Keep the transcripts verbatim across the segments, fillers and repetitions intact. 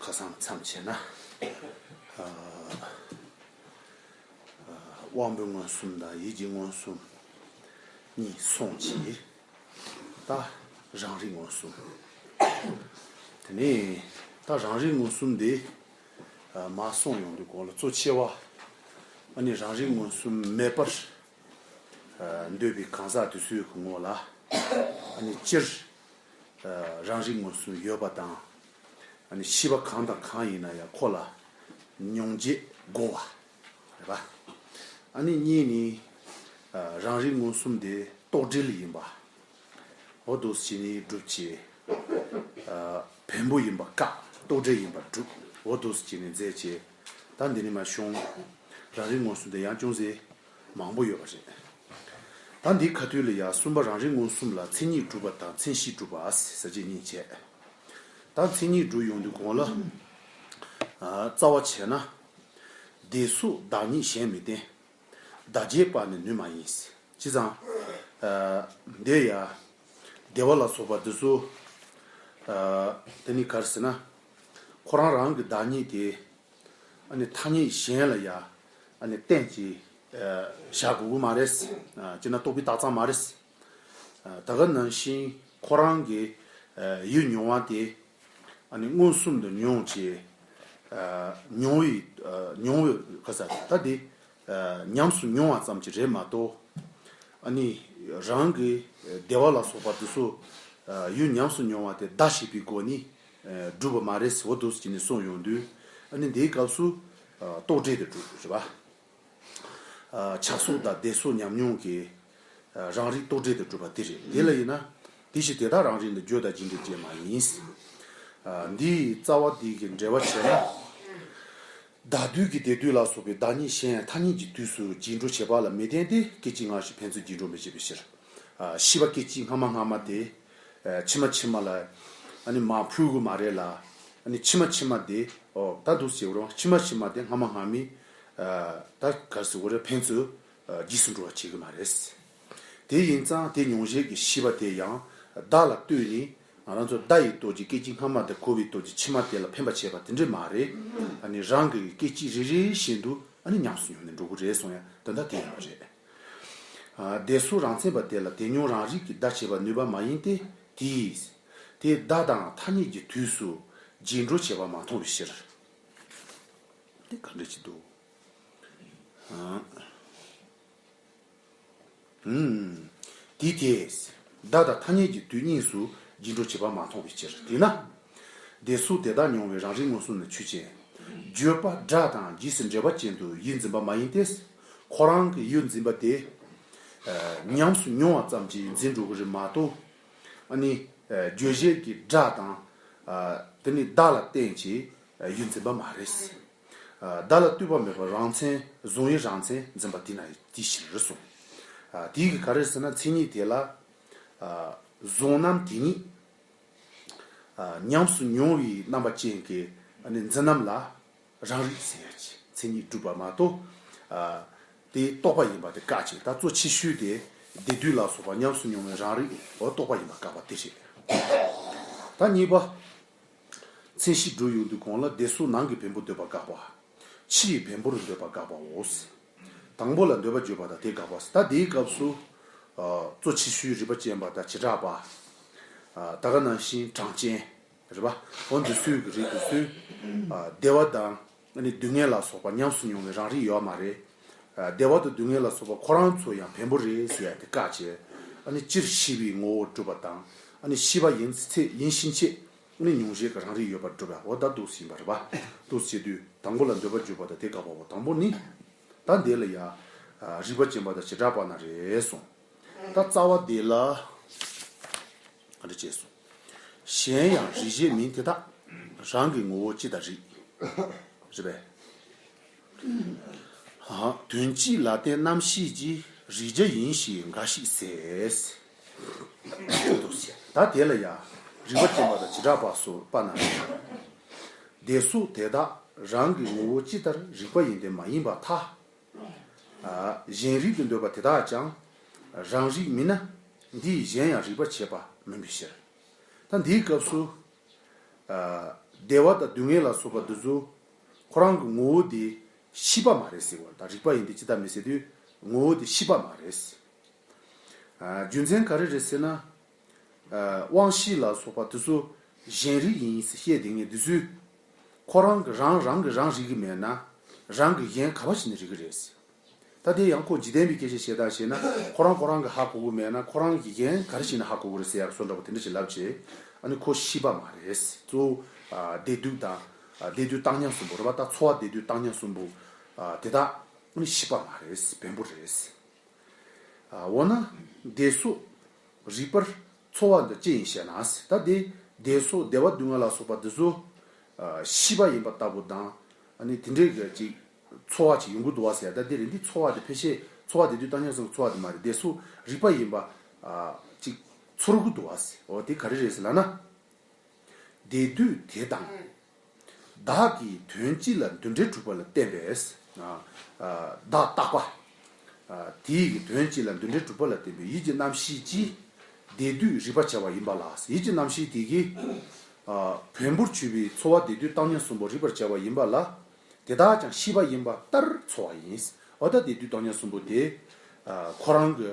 ཆ་ཚང་མཚམས་བྱས་ན། ཨ། ཨ། དབང་པོའི་མངོན་སུམ་དང་ཡིད་ཀྱི་མངོན་སུམ་གཉིས་སོང་ཅི། ད་རང་རིག་མངོན་སུམ། དེ་ནས་ད་རང་རིག་མངོན་སུམ་དེ། ཨ། མ་སོང་ཡོང་དུས་གོང་ལ་གཙོ་ཆེ་བ། ཨ་ནི་རང་རིག་མངོན་སུམ་མེད་པར། ཨ། འདོད་པའི་གང་ཟག་དེ་ཚོའི་ངོ་ལ། ཨ་ནི་སྤྱིར། ཨ། རང་རིག་མངོན་སུམ་ཡོད་པ་དང་། ཨ་ནི་ཤེས་པ་གང་དང་གང་ཡིན་ན་ཡང་ཁོ་ལ་མྱོང་བྱེད་དགོས་པ་རེད་པ། ཨ་ནི་གཉིས་ནི། ཨ། རང་རིག་མངོན་སུམ་དེ་རྟོག་བྲལ་ཡིན་པ། འོ་འདུག་སེ་བྱས་ནས་སྒྲུབ་བྱེད། ཨ། བེམ་པོ་ཡིན་པ་བཀག་རྟོག་བྲལ་ཡིན་པ་སྒྲུབ། འོ་འདུག་སེ་བྱས་ནས་མཛད་བྱེད། ད་འདི་ནས་མར་བྱུང་། རང་རིག་མངོན་སུམ་དེ་ཡང་ཅུང་ཟད་མང་པོ་ཡོད་པ་རེད། ད་འདིའི་ཁ་ཐུག་ལ་ཡང་གསུམ་པ་རང་རིག་མངོན་སུམ་ལ་མཚན་ཉིད་སྒྲུབ་པ་དང་མཚན་གཞི་སྒྲུབ་པ་ཟེར་བྱས་གཉིས་བྱས། ད་མཚན་ཉིད་སྒྲུབ་ཡོང་དུས་གོང་ལ། ཨ། རྩ་བ་བྱས་ན། བདེ་སོགས་བདག་ཉིད་གཞན་མི་བརྟེན། བདག་བྱེད་པ་ནི་ནུས་མ་ཡིན། བྱས་ཙང་། ཨ། འདི་ཡ། བདེ་བ་ལ་སོགས་པ་འདི་ཚོ། ཨ། དེ་ནི་ག་རེ་ཟེར་ན། ཁོ་རང་རང་གི་བདག་ཉིད་དེ། ཨ་ནི་ཐ་སྙད་གཞན་ལ་ཡ། ཨ་ནི་བརྟེན་གྱི། ཨ། བཞག་དགོས་ཀྱི་མ་རེད། ཨ། བྱས་ན་རྟོག་པའི་རྟགས་ཙམ་མ་རེད། ཨ། ད་ག་ནང་བཞིན་ཁོ་རང་གི། ཨ། ཡུལ་མྱོང་བ་དེ། ཨ་ནི་མངོན་སུམ་དུ་མྱོང་བྱེད། ཨ། མྱོང་བའི། ཨ། མྱོང་བའི་ག་ས་ད་དེ། ཨ། ཉམས་སུ་མྱོང་བ་ཙམ་གྱིས་རེད་མ་གཏོགས། ཨ་ནི་རང་གི་བདེ་བ་ལ་སོགས་པ་དེ་ཚོ། ཨ། ཡུལ་ཉམས་སུ་མྱོང་བ་དེ་བདག་བྱེད་པའི་སྒོ་ནས། ཨ། སྒྲུབ་པ་མ་རེད་ཟེར་བ་འདུག་སེ་བྱས་ནས་གསུངས་ཡོང་དུས། ཨ་ནི་འདིའི་སྐབས་སུ། ཨ། རྟོག་བྲལ་དུ་སྒྲུབ་རེད་པ། ཨ། ཆགས་སོགས་དང་བདེ་སོགས་ཉམས་མྱོང་གི། ཨ། རང་རིག་རྟོག་བྲལ་དུ་གྲུབ་པ་དེ་རེད། དེ་ལ་ཡིན་ན། དེ་བཞིན་དེ་དག་རང་རིག་ནི། བརྗོད་དང་རྗེས་འགྲོའི་སྐྱེས་མ་ཡིན། ཨ། འདིའི་རྩ་བ་འདི་གི་འགྲེལ་བ་བྱས་ན། བདག་དུས་ཀྱི་བདེ་སྡུག་ལ་སོགས་པའི་བདག་ཉིད་གཞན་ཐ་སྙད་ཀྱི་དུས་སུ་རྗེས་འགྲོ་བྱེད་པ་ལ་མི་བརྟེན་ཏེ། སྐད་ཅིག་སྔ་ཕྱི་ཕན་ཚུན་རྗེས་འགྲོ་མི་བྱེད་པའི་ཕྱིར། ཨ། ཤེས་པ་སྐད་ཅིག་སྔ་མ་སྔ་མ་དེ། ཨ། ཕྱི་མ་ཕྱི་མ་ལ། ཨ་ནི་མར་འཕུར་དགོས་མ་རེད་ལ། ཨ་ནི་ཕྱི་མ་ཕྱི་མ་དེ། ཨོ། ད་འདུག་ཟེར་བ་རང་ཕྱི་མ་ཕྱི་མ་དེ་སྔ་མ་སྔ་མའི། ཨ། ད་ག་རེ་ཟེར་དགོས་རེད། ཕན་ཚུན། ཨ། རྗེས་སུ་འགྲོ་བ་བྱེད་ཀྱི་མ་རེད། དེ་ཡིན་ཙང་དེ་མྱོང་བྱེད་ཀྱི་ཤེས་པ་དེ་ཡང་བདག་ལ་ལྟོས་ནས། ང་རང་ཚོ་བརྡ་ཡི་སྟོབས་ཀྱིས་སྐད་ཅིག་སྔ་མ་དང་གོ་བའི་སྟོབས་ཀྱིས་ཕྱི་མ་དེ་ལ་ཕན་པ་བྱེད་པ་དེ་འདྲ་མ་རེད། ཨ་ནི་རང་གི་སྐད་ཅིག་རེ་རེ་བཞིན་དུ། ཨ་ནི་ཉམས་སུ་མྱོང་ནས་འགྲོ་གི་རེད་གསུངས་ཡ་དོན་དག་དེ་ཡིན་པ་རེད། ཨ། བདེ་སོགས་རང་མཚན་པ་དེ་ལ་བདེ་མྱོང་རང་རིག་གིས་བརྡ་བྱེད་པ་ནུས་པ་མ་ཡིན་ཏེ། དེས། དེ་བདག་དང་ཐ་སྙད་ཀྱི་དུས་སུ་རྗེས་འགྲོ་བྱེད་པ་མ་མཐོང་བའི་ཕྱིར། དེ་ག་འདྲ་ཅིག་འདུག། ཨ། ཨུམ། དེ་དེས། བདག་དང་ཐ་སྙད་ཀྱི་དུས་གཉིས་སུ་རྗེས་འགྲོ་བྱེད་པ་མ་མཐོང་བའི་ཕྱིར། དེས་ན། བདེ་སོགས་དེ་དག་མྱོང་བའི་རང་རིག་མངོན་སུམ་ནི་ཆོས་ཅན། བརྗོད་པ་སྒྲ་དང་རྗེས་སུ་འབྲེལ་བ་ཅན་དུ་ཡུལ་འཛིན་པ་མ་ཡིན་ཏེ། ཁོ་རང་གི་ཡུལ་འཛིན་པ་དེ། ཨ། ཉམས་སུ་མྱོང་བ་ཙམ་གྱིས་འཛིན་འགྲོ་གི་རེད་མ་གཏོགས། ཨ་ནི། ཨ། རྗོད་བྱེད་ཀྱི་སྒྲ་དང་། ཨ། དེ་ནི་བརྡ་ལ་བརྟེན་བྱས། ཨ། ཡུལ་འཛིན་པ་མ་རེད། ཨ། བརྡ་ལ་ལྟོས་པ་མེད་པར་རང་མཚན་གཟུང་བའི་རང་མཚན་འཛིན་པ་དེ་ན་དེའི་ཕྱིར་གསུངས། ཨ། དེའི་གི་ག་རེ་ཟེར་ན། མཚན་ཉིད་དེ་ལ། ཨ། གཟུང་རྣམ་དེ་ཉིད། ཨ། ཉམས་སུ་མྱོང་བའི་རྣམ་པ་ཅན་གྱི། ཨ་ནི་འཛིན་རྣམ་ལ་རང་རིག་ཟེར་ཡ་ཅིག་མཚན་ཉིད་གྲུབ་པ་མ་གཏོགས། ཨ། དེ་རྟོག་པ་ཡིན་པ་དེ་བཀག་ཅིང་། ད་གཙོ་ཆེ་ཤོས་དེ་བདེ་སྡུག་ལ་སོགས་པ་ཉམས་སུ་མྱོང་བའི་རང་རིག་འོ་རྟོག་པ་ཡིན་པ་བཀག་པ་དེ་རེད། ད་གཉིས་པ། མཚན་གཞི་སྒྲུབ་ཡོང་དུས་གོང་ལ་བདེ་སོགས་ནང་གི་བེམ་པོར་འདོད་པ་བཀག་པ། ཕྱི་ཡི་བེམ་པོར་འདོད་པ་བཀག་པའོ། དང་པོ་ལ་འདོད་པ་བརྗོད་པ་དང་དེ་དགག་པ། ད་དེའི་སྐབས་སུ། ཨ། གཙོ་ཆེ་ཤོས་རིགས་པ་ཅན་པ་དང་བྱེ་བྲག་པ། ཨ། ད་ག་ནང་བཞིན་གྲངས་ཅན། རེད་པ། འོ་འདི་ཚོའི་གི་རིགས་དེ་ཚོས། ཨ། བདེ་བ་དང་། ཨ་ནི་སྡུག་བསྔལ་ལ་སོགས་པ་ཉམས་སུ་མྱོང་བའི་རང་རིག་ཡོད་མ་རེད། ཨ། བདེ་བ་དང་སྡུག་བསྔལ་ལ་སོགས་པ་ཁོ་རང་ཚོ་ཡང་བེམ་པོ་རེད་ཟེར་ཡ་དེ་བཀག་བྱས། ཨ་ནི་སྤྱིར་ཤེས་པའི་ངོ་བོར་གྲུབ་པ་དང་། ཨ་ནི་ཤེས་པ་ཡིན་ཚད་ཡིན་ཕྱིན་ཆད། ཨ་ནི་མྱོང་བྱེད་ཀྱི་རང་རིག་ཡོད་པར་གྲུབ་པ། འོ་ད་འདུག་སེ་ཡིན་པ་རེད་པ། འདུག་སེ་བྱེད་དུས་དང་པོ་ལ་འདོད་པ་བརྗོད་པ་དང་དེ་དགག་པའོ། དང་པོ་ནི། ད་འདི་ལ་ཡ། ཨ། རིགས་པ་ཅན་པ་དང་བྱེ་བྲག་པ་ན་རེ་གསུངས། ད་རྩ་བ་འདི་ལ། ག་འདྲ་བྱས་སོང་། གཞན་ཡང་རིགས་ཤེས་མིན་དེ་དག་རང་གི་ངོ་བོ་ཅི་ལྟར་རིག། རེད་པས། ཨ། དོན་སྤྱི་ལ་བརྟེན་རྣམ་ཤེས་ཀྱི་རིགས་བྱ་ཡིན་ཞེས་འགའ་ཞིག་ཟེར། ད་དེ་ལ་ཡང་རིགས་པ་ཅན་པ་དང་བྱེ་བྲག་པ་སོགས་པ་ན། བདེ་སོགས་དེ་དག་རང་གི་ངོ་བོ་ཅི་ལྟར་རིག་པ་ཡིན་ཏེ་མ་ཡིན་པར་ཐལ། ཨ། གཞན་རིག་ཏུ་འདོད་པ་དེ་དག་ཀྱང་རང་རིག་མིན་ན། འདིས་གཞན་ཡང་རིག་པར་བྱེད་པ་མིན་པའི་ཕྱིར། ད་འདིའི་སྐབས་སུ། ཨ། བདེ་བ་དང་སྡུག་བསྔལ་ལ་སོགས་པ་འདི་ཚོ་ཁོ་རང་གི་ངོ་བོ་དེ་ཤེས་པ་མ་རེད་ཟེར་བ་དང་། རིག་པ་ཡིན་ཏེ་ཅི་ལྟར་མི་ཟེར་དུས་ངོ་བོ་དེ་ཤེས་པ་མ་རེད། ཨ། རྒྱུ་མཚན་ག་རེ་རེད་ཟེར་ན། ཨ། དབང་ཤེས་ལ་སོགས་པ་དེ་ཚོ་གཞན་རིག་ཡིན་ཟེར་བཤད་བསྡད་མཁན་དེ་ཚོས་ཁོ་རང་གི་རང་རང་གི་རང་རིག་གི་མེད་ན། རང་གི་གཞན་ག་བ་ཞིག་ནས་རིག་གི་རེད། ད་དེ་ཡང་ཁོ་འཇིག་རྟེན་པའི་སྐད་ཆ་བཤད་སྟངས་བྱས་ན། ཁོ་རང་ཁོ་རང་གིས་ཧ་གོ་གི་མེད་ན་ཁོ་རང་གི་གཞན་ག་རེ་ཞིག་ནས་ཧ་གོ་གི་རེད་ཟེར་ཡག་བཟོ་འདྲ་པོ་དེ་འདྲ་ཞིག་ལབ་བྱས། ཨ་ནི་ཁོ་ཤེས་པ་མ་རེད། གཙོ་བོ། ཨ། བདེ་སྡུག་དང་། ཨ། བདེ་སྡུག་བཏང་སྙོམས་གསུམ་པོ་རེད་པ། ད་ཚོར་བ་བདེ་སྡུག་བཏང་སྙོམས་གསུམ་པོ། ཨ། དེ་དག་ཨ་ནི་ཤེས་པ་མ་རེད། བེམ་པོ་རེད། ཨ། འོ་ན་བདེ་སོགས་རིག་པར་ཚོར་བ་འདི་ཅི་ཡིན་ཞེ་ན། ད་དེ་བདེ་སོགས་བདེ་བ་སྡུག་བསྔལ་ལ་སོགས་པ་འདི་ཚོ། ཨ། ཤེས་པ་ཡིན་པ་ལྟ་བུ་དང་། ཨ་ནི་དེ་འདྲའི་གི་ཅིག་ཚོར་བ་ཅིག་ཡོང་གི་འདུག་བ་ཟེར། ད་དེ་རེད། འདི་ཚོར་བ་དེ་ཕལ་ཆེར་ཚོར་བ་བདེ་སྡུག་བཏང་སྙོམས་གསུམ་གྱི་ཚོར་བ་དེ་མ་རེད། བདེ་སོགས་རིག་པ་ཡིན་པ། ཨ། ཅིག་ཚོར་གི་འདུག་བ་ཟེར། འོ་དེ་ག་རེ་རེད་ཟེར་ལབ་ན། བདེ་སྡུག་དེ་དང་། བདག་གིས་དོན་གཅིག་ལ་འདུ་འབྲལ་གྲུབ་པ་ལ་བརྟེན་པས། ཨ། ཨ། བདག་རྟག་པ། ཨ། དེའི་གི་དོན་གཅིག་ལ་འདུ་འབྲལ་གྲུབ་པ་ལ་བརྟེན་པའི་ཡིད་ཀྱི་རྣམ་ཤེས་ཀྱིས་བདེ་སྡུག་རིག་པར་བྱ་བ་ཡིན་པ་ལ། ཡིད་ཀྱི་རྣམ་ཤེས་དེ་གིས། ཨ། བེམ་པོར་གྱུར་པའི་ཚོར་བ་བདེ་སྡུག་བཏང་སྙོམས་གསུམ་པོ་རིག་པར་བྱ་བ་ཡིན་པ་ལ། དེ་དག་ཀྱང་ཤེས་པ་ཡིན་པ་ལྟར་ཚོར་བ་ཡིན། འོ་ད་བདེ་སྡུག་བཏང་སྙོམས་གསུམ་པོ་དེ། ཨ། ཁོ་རང་གི་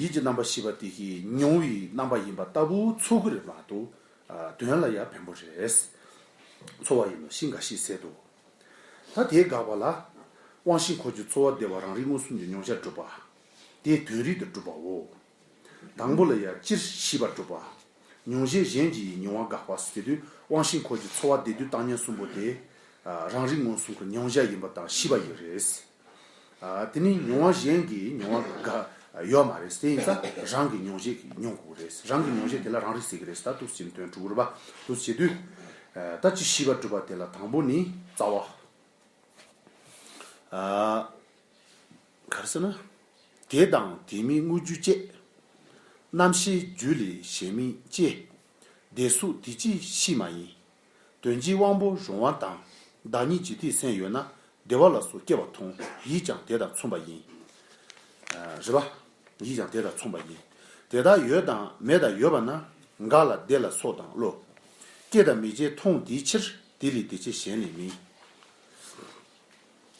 ཡིད་ཀྱི་རྣམ་པར་ཤེས་པ་དེ་གིས་མྱོང་བའི་རྣམ་པ་ཡིན་པ་ལྟ་བུ་ཚོར་གི་རེད་མ་གཏོགས། ཨ། དོན་ལ་ཡང་བེམ་པོ་རེད། ཚོར་བ་ཡིན་ནོ་ཞེས་འགའ་ཞིག་ཟེར་དོ། ད་དེ་དགག་པ་ལ། དབང་ཤེས་འཁོར་གྱི་ཚོར་བ་བདེ་བ་རང་རིག་མངོན་སུམ་གྱི་མྱོང་བྱར་གྲུབ་པ། དེ་དོན་རིག་ཏུ་གྲུབ་པའོ། དང་པོ་ལ་ཡང་སྤྱིར་ཤེས་པར་གྲུབ་པ། མྱོང་བྱེད་གཞན་གྱི་མྱོང་བ་དགག་པ་ཟེར་དུས། དབང་ཤེས་འཁོར་གྱི་ཚོར་བ་བདེ་སྡུག་བཏང་སྙོམས་གསུམ་པོ་དེ། ཨ། རང་རིག་མངོན་སུམ་གྱི་མྱོང་བྱ་ཡིན་པ་དང་ཤེས་པ་ཡིན་རེད། ཨ། དེ་ནི་མྱོང་བ་གཞན་གྱི་མྱོང་བ་དགག་ཡོད་མ་རེད། དེ་ཡིན་ཙང་རང་གི་མྱོང་བྱེད་ཀྱིས་མྱོང་དགོས་རེད། རང་གི་མྱོང་བྱེད་དེ་ལ་རང་རིག་ཟེར་གྱི་རེད། ད་འདུག་སེ་དོན་གྲུབ་རེད་པ། འདུག་སེ་བྱེད་དུས། ཨ། ད་ཅི་ཤེས་པར་གྲུབ་པ་དེ་ལ་དང་པོ་ནི་རྩ་བ། ཨ། ག་རེ་ཟེར་ན། དེ་དང་དེ་མིན་དངོས་རྒྱུ་བཅས། རྣམ་ཤེས་རྒྱུ་ལས་གཞན་མིན་ཅེས། བདེ་སོགས་དེ་ཅིའི་ཤེས་མ་ཡིན། དོན་གཅིག་དབང་པོ་རུང་བ་དང་། བདག་ཉིད་ཇི་སྟེ་སེམས་ཡོད་ན། བདེ་བ་ལ་སོགས་སྐྱེ་བ་མཐོང་། ཡིད་ཀྱང་དེ་དང་མཚུངས་པ་ཡིན། ཨ། རེད་པ། ཡིད་ཀྱང་དེ་དང་མཚུངས་པ་ཡིན། དེ་དག་ཡོད་དང་མེད་དང་ཡོད་པ་ན། འགའ་ལ་བདེ་ལ་སོགས་དང་བློ། སྐྱེ་དང་མི་སྐྱེ་མཐོང་དེའི་ཕྱིར། དེ་ལས་བདེ་སྐྱེ་གཞན་ལས་མིན།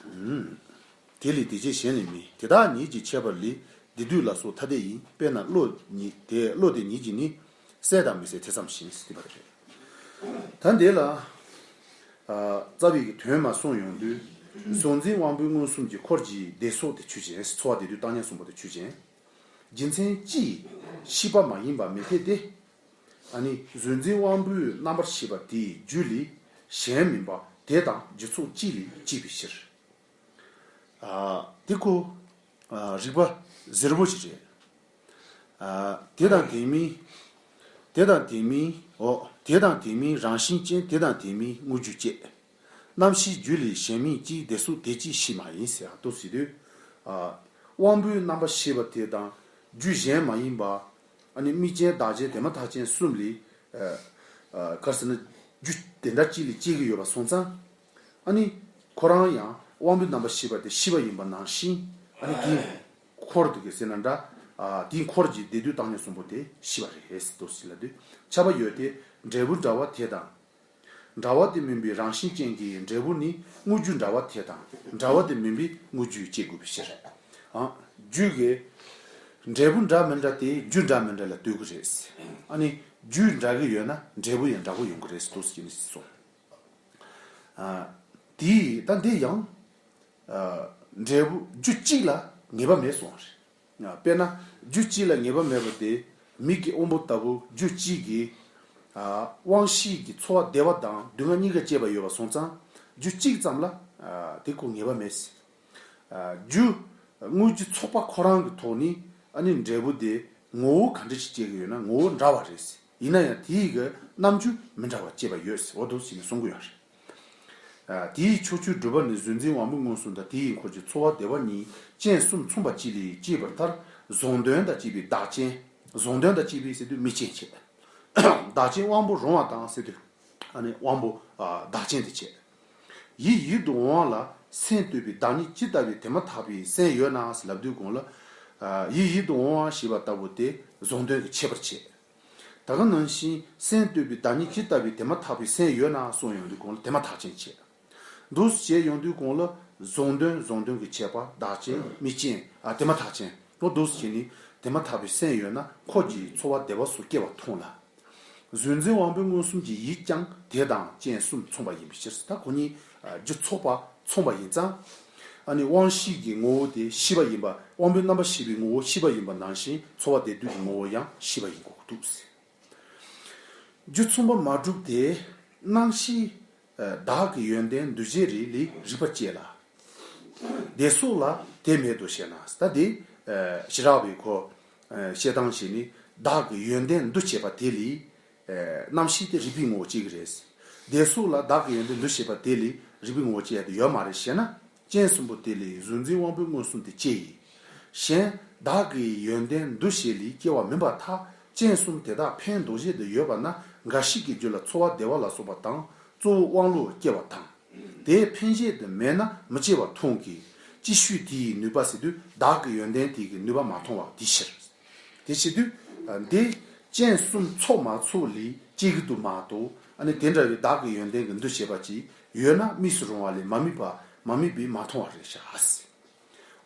ཨུམ། དེ་ལས་བདེ་སྐྱེ་གཞན་ལས་མིན། དེ་དག་ཉིད་ཀྱི་ཁྱད་པར་ལས། བདེ་སྡུག་ལ་སོགས་ཐ་དད་ཡིན། དཔེར་ན་བློ་ཉིད་དེ། བློ་དེ་ཉིད་ཀྱིས་ནི། གསལ་དང་མི་གསལ་དེ་ཙམ་ཞིག་ཟེར་བ་རེད། ད་འདི་ལ། ཨ། རྩ་བའི་གི་དོན་མར་གསུངས་ཡོང་དུས། གཟུང་འཛིན་དབང་པོའི་མངོན་སུམ་གྱི་འཁོར་གྱི་བདེ་སོགས་དེ་ཆོས་ཅན། ཚོར་བ་བདེ་སྡུག་བཏང་སྙོམས་གསུམ་པོ་དེ་ཆོས་ཅན། རྒྱུ་མཚན་ཅིས་ཤེས་པ་མ་ཡིན་པ་མི་འཐད་དེ། ཨ་ནི་གཟུང་འཛིན་དབང་པོའི་རྣམ་པར་ཤེས་པ་དེའི་རྒྱུ་ལས་གཞན་མིན་པ་དེ་དང་རྒྱུ་ཚོགས་གཅིག་ལས་སྐྱེས་པའི་ཕྱིར། ཨ། དེ་ཁོ། ཨ། རིགས་པ་གཟེར་བོ་ཞིག་རེད། ཨ། དེ་དང་དེ་མིན། དེ་དང་དེ་མིན། འོ། དེ་དང་དེ་མིན་རང་བཞིན་ཅན། དེ་དང་དེ་མིན་དངོས་རྒྱུ་བཅས། རྣམ་ཤེས་རྒྱུ་ལས་གཞན་མིན་གཅིག། བདེ་སོགས་དེ་ཅིའི་ཤེས་མ་ཡིན་ཟེར་ཡག་འདུག་ཟེར་དུས། ཨ། དབང་པོའི་རྣམ་པར་ཤེས་པ་དེ་དང་རྒྱུ་གཞན་མ་ཡིན་པ། ཨ་ནི་དམིགས་ཅན་བདག་ཅན་དེ་མ་ཐག་ཅན་གསུམ་ལས། ཨ། ཨ། ག་རེ་ཟེར་ན། རྒྱུ་དེ་འདྲ་གཅིག་ལས་སྐྱེ་གི་ཡོད་པ་སོང་ཙང་། ཨ་ནི་ཁོ་རང་ཡང་དབང་པོའི་རྣམ་པར་ཤེས་པ་དེ་ཤེས་པ་ཡིན་པ་ནང་བཞིན། ཨ་ནི་དེའི་འཁོར་དུ་གི་ཟེར་ན་འདྲ། ཨ། དེའི་འཁོར་གྱི་བདེ་སྡུག་བཏང་སྙོམས་གསུམ་པོ་དེ་ཤེས་པ་རེད་ཟེར་འདུག་ཟེར་ལབ་དུས། ཁྱབ་པ་ཡོད་དེ། འབྲས་བུ་འདྲ་བ་དེ་དང་། འདྲ་བ་དེ་མིན་པའི་རང་བཞིན་ཅན་གྱི་འབྲས་བུ་ནི་དངོས་རྒྱུ་འདྲ་བ་དེ་དང་། འདྲ་བ་དེ་མིན་པའི་དངོས་རྒྱུས་སྐྱེ་དགོས་པའི་ཕྱིར། ཨ། རྒྱུ་གི་འབྲས་བུ་འདྲ་མི་འདྲ་དེ་རྒྱུ་འདྲ་མི་འདྲ་ལ་ལྟོས་ཀྱི་རེད། ཨ་ནི་རྒྱུ་འདྲ་གི་ཡོད་ན་འབྲས་བུ་ཡང་འདྲ་བོ་ཡོང་གི་རེད་འདུག་ཟེར་ནས་གསུངས། ཨ། དེས་ད་འདི་ཡང་། ཨ། འབྲས་བུ་རྒྱུ་གཅིག་ལ་ངེས་པ་མེད་གསུངས་པ་རེད། ཨ། དཔེར་ན་རྒྱུ་གཅིག་ལ་ངེས་པ་མེད་པ་དེ་མིག་གི་དབང་པོ་ལྟ་བུ་རྒྱུ་གཅིག་གིས། ཨ། དབང་ཤེས་ཀྱི་ཚོར་བ་བདེ་བ་དང་སྡུག་བསྔལ་གཉིས་ཀ་སྐྱེས་པ་ཡོད་པ་སོང་ཙང་། རྒྱུ་གཅིག་ཙམ་ལ། ཨ། དེ་ཁོ་ངེས་པ་མེད། ཨ། རྒྱུ་དངོས་རྒྱུ་ཚོགས་པ་ཁོ་རང་གི་ཐོག་ནས། ཨ་ནི་འབྲས་བུ་དེ་ངོ་བོ་ག་འདྲ་ཞིག་སྐྱེ་གི་ཡོད་ན་ངོ་བོ་འདྲ་བ་རེད། ཡིན་ན་ཡང་དེའི་གི་རྣམ་འགྱུར་མི་འདྲ་བ་སྐྱེས་པ་ཡོད་ཟེར་འོ་འདུག་ཟེར་ནས་གསུང་གི་ཡོད་རེད། ཨ། དེའི་ཕྱོགས་ཆོས་སྒྲུབ་པ་ནི་གཟུང་འཛིན་དབང་པོའི་མངོན་སུམ་དང་། དེ་ཡི་འཁོར་གྱི་ཚོར་བ་བདེ་བ་གཉིས་རྐྱེན་གསུམ་མཚུངས་པ་གཅིག་ལས་སྐྱེས་པར་ཐལ། གཟུང་དོན་དང་བཅས་པའི་བདག་རྐྱེན། གཟུང་དོན་དང་བཅས་པའི་ཟེར་དུས་དམིགས་རྐྱེན་བྱས། བདག་རྐྱེན་དབང་པོ་རུང་བ་དང་ཟེར་དུས། ཨ་ནི་དབང་པོ། ཨ། བདག་རྐྱེན་དེ་བྱས། ཡིད་ཡིད་དུ་འོང་བ་ལ་སེམས་གཏོད་པའི་བདག་ཉིད་ཇི་ལྟ་བའི་དེ་མ་ཐག་པའི་སེམས་ཡོད་ན་ཟེར་ལབ་དུས་གོང་ལ། ཨ། ཡིད་ཡིད་དུ་འོང་བ་ཞེས་པ་ལྟ་བུ་དེ་གཟུང་དོན་གྱི་ཁྱད་པར་བྱས། ད་ག་ནང་བཞིན་སེམས་རྟོག་པའི་བདག་ཉིད་ཇི་ལྟ་བུའི་དེ་མ་ཐག་པའི་སེམས་ཡོད་ན་གསུངས་ཡོང་དུས་གོང་ལ་དེ་མ་ཐག་ཅན་བྱས། འདུག་སེ་བྱས་ཡོང་དུས་གོང་ལ་གཟུང་དོན་གཟུང་དོན་གྱི་ཁྱད་པར་བདག་ཅན་དམིགས་ཅན། ཨ་དེ་མ་ཐག་ཅན་འོ་འདུག་སེ་བྱས་ནས་དེ་མ་ཐག་པའི་སེམས་ཡོད་ན་འཁོར་གྱི་ཚོར་བ་བདེ་བ་སོགས་སྐྱེ་བ་མཐོང་ལ། གཟུང་འཛིན་དབང་པོའི་མངོན་སུམ་གྱི་ཡིད་ཀྱང་དེ་དང་རྐྱེན་གསུམ་མཚུངས་པ་ཡིན་པའི་ཕྱིར། ད་ཁོ་གཉིས་རྒྱུ་ཚོགས་པ་མཚུངས་པ་ཡིན་ཙང་། ཨ་ནི་དབང་ཤེས་ཀྱི་ངོ་བོ་དེ་ཤེས་པ་ཡིན་པ། དབང་པོའི་རྣམ་པར་ཤེས་པའི་ངོ་བོ་ཤེས་པ་ཡིན་པ་ནང་བཞིན་ཚོར་བ་བདེ་སྡུག་གི་ངོ་བོ་ཡང་ཤེས་པ་ཡིན་དགོས་ཀྱི་འདུག་ཟེར། རྒྱུ་མཚུངས་པ་མ་གྲུབ་སྟེ། རྣམ་ཤེས་བདག་གི་ཡོན་ཏན་འདུ་བྱེད་རིགས་ལས་རིག་པ་སྐྱེ་ལ། བདེ་སོགས་ལ་དེ་མེད་དོ་ཞེ་ན། ད་དེ་ཞི་རགས་པའི་གོ་བཤད་སྟངས་ཤིག་ནི་བདག་གི་ཡོན་ཏན་འདུ་བྱེད་པ་དེ་ལས་རྣམ་ཤེས་དེ་རིག་པའི་ངོ་བོ་སྐྱེ་གི་རེད། བདེ་སོགས་ལ་བདག་གི་ཡོན་ཏན་འདུ་བྱེད་པ་དེ་ལས་རིག་པའི་ངོ་བོ་སྐྱེ་ཡ་དེ་ཡོད་མ་རེད་ཞེ་ན། རྐྱེན་གསུམ་པོ་དེ་ལས་གཟུང་འཛིན་དབང་པོའི་མངོན་སུམ་དེ་སྐྱེ་ཡི། གཞན་བདག་གི་ཡོན་ཏན་འདུ་བྱེད་ལས་སྐྱེ་བ་མིན་པར་ཐལ། རྐྱེན་གསུམ་དེ་དག་ཕན་འདོགས་བྱེད་དུ་ཡོད་པ་ན་འགའ་ཞིག་གི་རྒྱུད་ལ་ཚོར་བ་བདེ་བ་ལ་སོགས་པ་དང་གཙོ་བོ་དབང་བློ་སྐྱེ་བ་དང་། དེའི་ཕན་བྱེད་དུ་མེད་ན་མི་སྐྱེ་བ་མཐོང་གི། ཅིག་ཤོས་དེ་ཡི་ནུས་པ་ཟེར་དུས་བདག་གི་ཡོན་ཏན་དེ་གི་ནུས་པ་མ་མཐོང་བ་དེའི་ཕྱིར། དེ་བྱེད་དུས་འདི་རྐྱེན་གསུམ་ཚོགས་མ་ཚོགས་ལས་སྐྱེ་གི་འདུག་མ་གཏོགས། ཨ་ནི་དེ་འདྲ་བའི་བདག་གི་ཡོན་ཏན་གྱི་འདུ་བྱེད་པ་ཅིག་ཡོད་ན་དམིགས་སུ་རུང་བ་ལས་མ་དམིགས་པ་མ་དམིགས་པས་མ་མཐོང་བ་རེད་ཤག་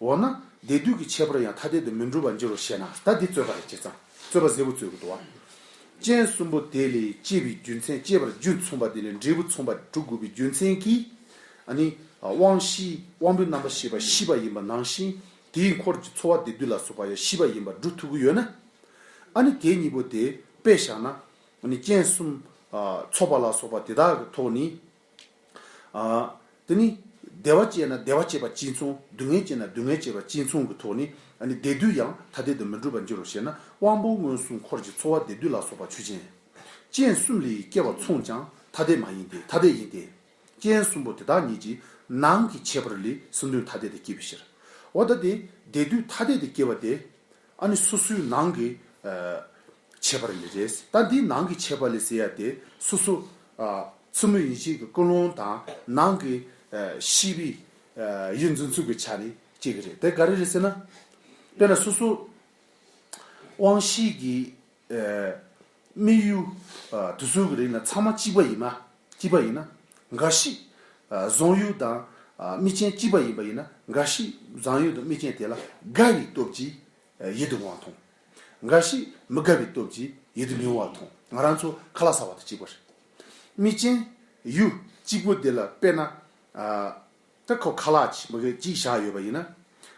འོ་ན་བདེ་སྡུག་གི་ཁྱད་པར་ཡང་ཐ་དད་དུ་མི་འགྲུབ་པར་འགྱུར་རོ་ཞེ་ན། ད་འདི་རྩོད་པ་རེད། བྱས་ཙང་རྩོད་པ་གཟེར་པོ་རྩོད་ཀྱི་འདུག་བ། རྐྱེན་གསུམ་པོ་དེ་ལས་སྐྱེ་བའི་རྒྱུ་མཚན། སྐྱེ་བར་རྒྱུ་མཚུངས་པ་དེ་ལས་འབྲས་བུ་མཚུངས་པ་གྲུབ་དགོས་པའི་རྒྱུ་མཚན་གྱིས། ཨ་ནི་དབང་ཤེས་དབང་པོའི་རྣམ་པར་ཤེས་པ་ཤེས་པ་ཡིན་པ་ནང་བཞིན་དེའི་འཁོར་གྱི་ཚོར་བ་བདེ་སྡུག་ལ་སོགས་པ་ཡང་ཤེས་པ་ཡིན་པར་སྒྲུབ་ཐུབ་ཀྱི་ཡོད་ན། ཨ་ནི་དེ་གཉིས་པོ་དེ་དཔེ་བཞག་ན། ཨ་ནི་རྐྱེན་གསུམ་ཚོགས་པ་ལ་སོགས་པ་དེ་དག་གི་ཐོག་ནས། ཨ། དེ་ནི་བདེ་བ་སྐྱེས་ན་བདེ་བ་སྐྱེས་པ་གཅིག་མཚུངས། སྡུག་བསྔལ་སྐྱེས་ན་སྡུག་བསྔལ་སྐྱེས་པ་གཅིག་མཚུངས་ཀྱི་ཐོག་ནས། ཨ་ནི་བདེ་སྡུག་ཡང་ཐ་དད་དུ་མི་འགྲུབ་པར་འགྱུར་རོ་ཞེ་ན། དབང་པོའི་མངོན་སུམ་འཁོར་གྱི་ཚོར་བ་བདེ་སྡུག་ལ་སོགས་པ་ཆོས་ཅན། རྐྱེན་གསུམ་ལས་སྐྱེ་བ་མཚུངས་ཀྱང་ཐ་དད་མ་ཡིན་ཏེ། ཐ་དད་ཡིན་ཏེ། རྐྱེན་གསུམ་པོ་དེ་དག་ཉིད་ཀྱི་ནང་གི་ཁྱད་པར་ལས་གཟུང་དོན་ཐ་དད་དུ་སྐྱེ་བའི་ཕྱིར། འོ་ད་དེ་བདེ་སྡུག་ཐ་དད་དུ་སྐྱེ་བ་དེ། ཨ་ནི་སོ་སོའི་ནང་གི་ཨ་ཁྱད་པར་ལས་རེད། ད་འདིའི་ནང་གི་ཁྱད་པར་ལས་ཟེར་ཡ་དེ་སོ་སོ་ཨ་ཚུལ་མིན་ཡིད་བྱེད་ཀྱི་ཀུན་སློང་དང་ནང་གི་ཨ་ཤེས་པའི་ཨ་ཡུལ་འཛིན་ཚུལ་གྱི་ཆ་ནས་སྐྱེ་གི་རེད། དེ་ག་རེ་རེད་ཟེར་ན། དཔེར་ན་སོ་སོ་དབང་ཤེས་ཀྱི་ཨ་དམིགས་ཡུལ་ཨ་དེ་ཚོ་གི་རིགས་ན་ཚང་མ་གཅིག་པ་ཡིན་ན། གཅིག་པ་ཡིན་ན། འགའ་ཞིག་ཨ་བཟུང་ཡུལ་དང་ཨ་དམིགས་རྐྱེན་གཅིག་པ་ཡིན་པ་ཡིན་ན། འགའ་ཞིག་བཟུང་ཡུལ་དང་དམིགས་རྐྱེན་དེ་ལ་དགའ་བའི་སྟོབས་ཀྱིས་ཡིད་དུ་འོང་བ་མཐོང་། འགའ་ཞིག་མི་དགའ་བའི་སྟོབས་ཀྱིས་ཡིད་དུ་མི་འོང་བ་མཐོང་། ང་རང་ཚོ་ཁ་ལག་ཟ་བ་དང་གཅིག་པ་རེད། དམིགས་རྐྱེན་ཡུལ་གཅིག་པོ་དེ་ལ་དཔེར་ན་ཨ་ད་ཁོ་ཁ་ལག་ཅིག་མི་དགའ་གཅིག་བཞག་ཡོད་པ་ཡིན་ན།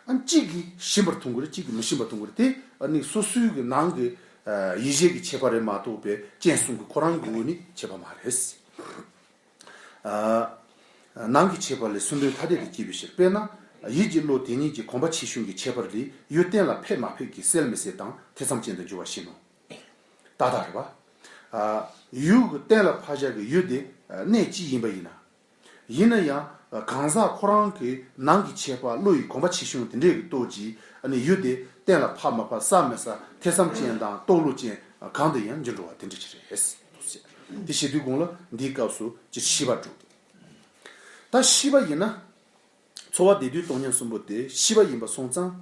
ཨ་གཅིག་གིས་ཞིམ་པར་མཐོང་གི་རེད། གཅིག་གིས་མི་ཞིམ་པར་མཐོང་གི་རེད། དེ་ཨ་ནི་སོ་སོའི་གི་ནང་གི་ཨ་ཡིད་བྱེད་ཀྱི་ཁྱད་པར་རེད་མ་གཏོགས་པའི་རྐྱེན་གསུམ་གྱི་ཁོ་རང་གི་ངོས་ནས་ཁྱད་པར་མ་རེད། ཨ། ནང་གི་ཁྱད་པར་ལས་གཟུང་དོན་ཐ་དད་དུ་སྐྱེ་བའི་ཕྱིར། དཔེར་ན། ཡིད་ཀྱི་བློ་དེ་ཉིད་ཀྱི་གོམས་པ་ཆེ་ཆུང་གི་ཁྱད་པར་ལས་ཡུལ་གཏན་ལ་ཕེབས་མ་ཕེབས་ཀྱིས་གསལ་མི་གསལ་དང་ཐེ་ཚོམ་ཅན་དུ་འགྱུར་བ་བཞིན་ནོ། ཏག་ཏག་རེད་པ། ཨ། ཡུལ་གྱི་གཏན་ལ་ཕབ་བཞག་གི་ཡུལ་དེ་གནས་གཅིག་ཡིན་པ་ཡིན་ན། ཡིན་ན་ཡང་གང་ཟག་ཁོ་རང་གི་ནང་གི་ཁྱད་པར་བློ་ཡི་གོམས་པ་ཆེ་ཆུང་དེ་འདྲའི་གི་སྟོབས་ཀྱིས་ཨ་ནི་ཡུལ་དེ་གཏན་ལ་ཕབ་མ་ཕབ་གསལ་མི་གསལ་ཐེ་ཚོམ་ཅན་དང་རྟོག་བློ་ཅན་གང་དུ་ཡང་འགྱུར་འགྲོ་བ་དེ་འདྲ་ཅིག་རེད། དེ་བྱེད་དུས་གོང་ལ་འདིའི་སྐབས་སུ་ཅིག་ཤེས་པ་འགྲོ། ད་ཤེས་པ་ཡིན་ན། ཚོར་བ་བདེ་སྡུག་སྟོང་ཉིད་གསུམ་པོ་དེ་ཤེས་པ་ཡིན་པ་སོང་ཙང་།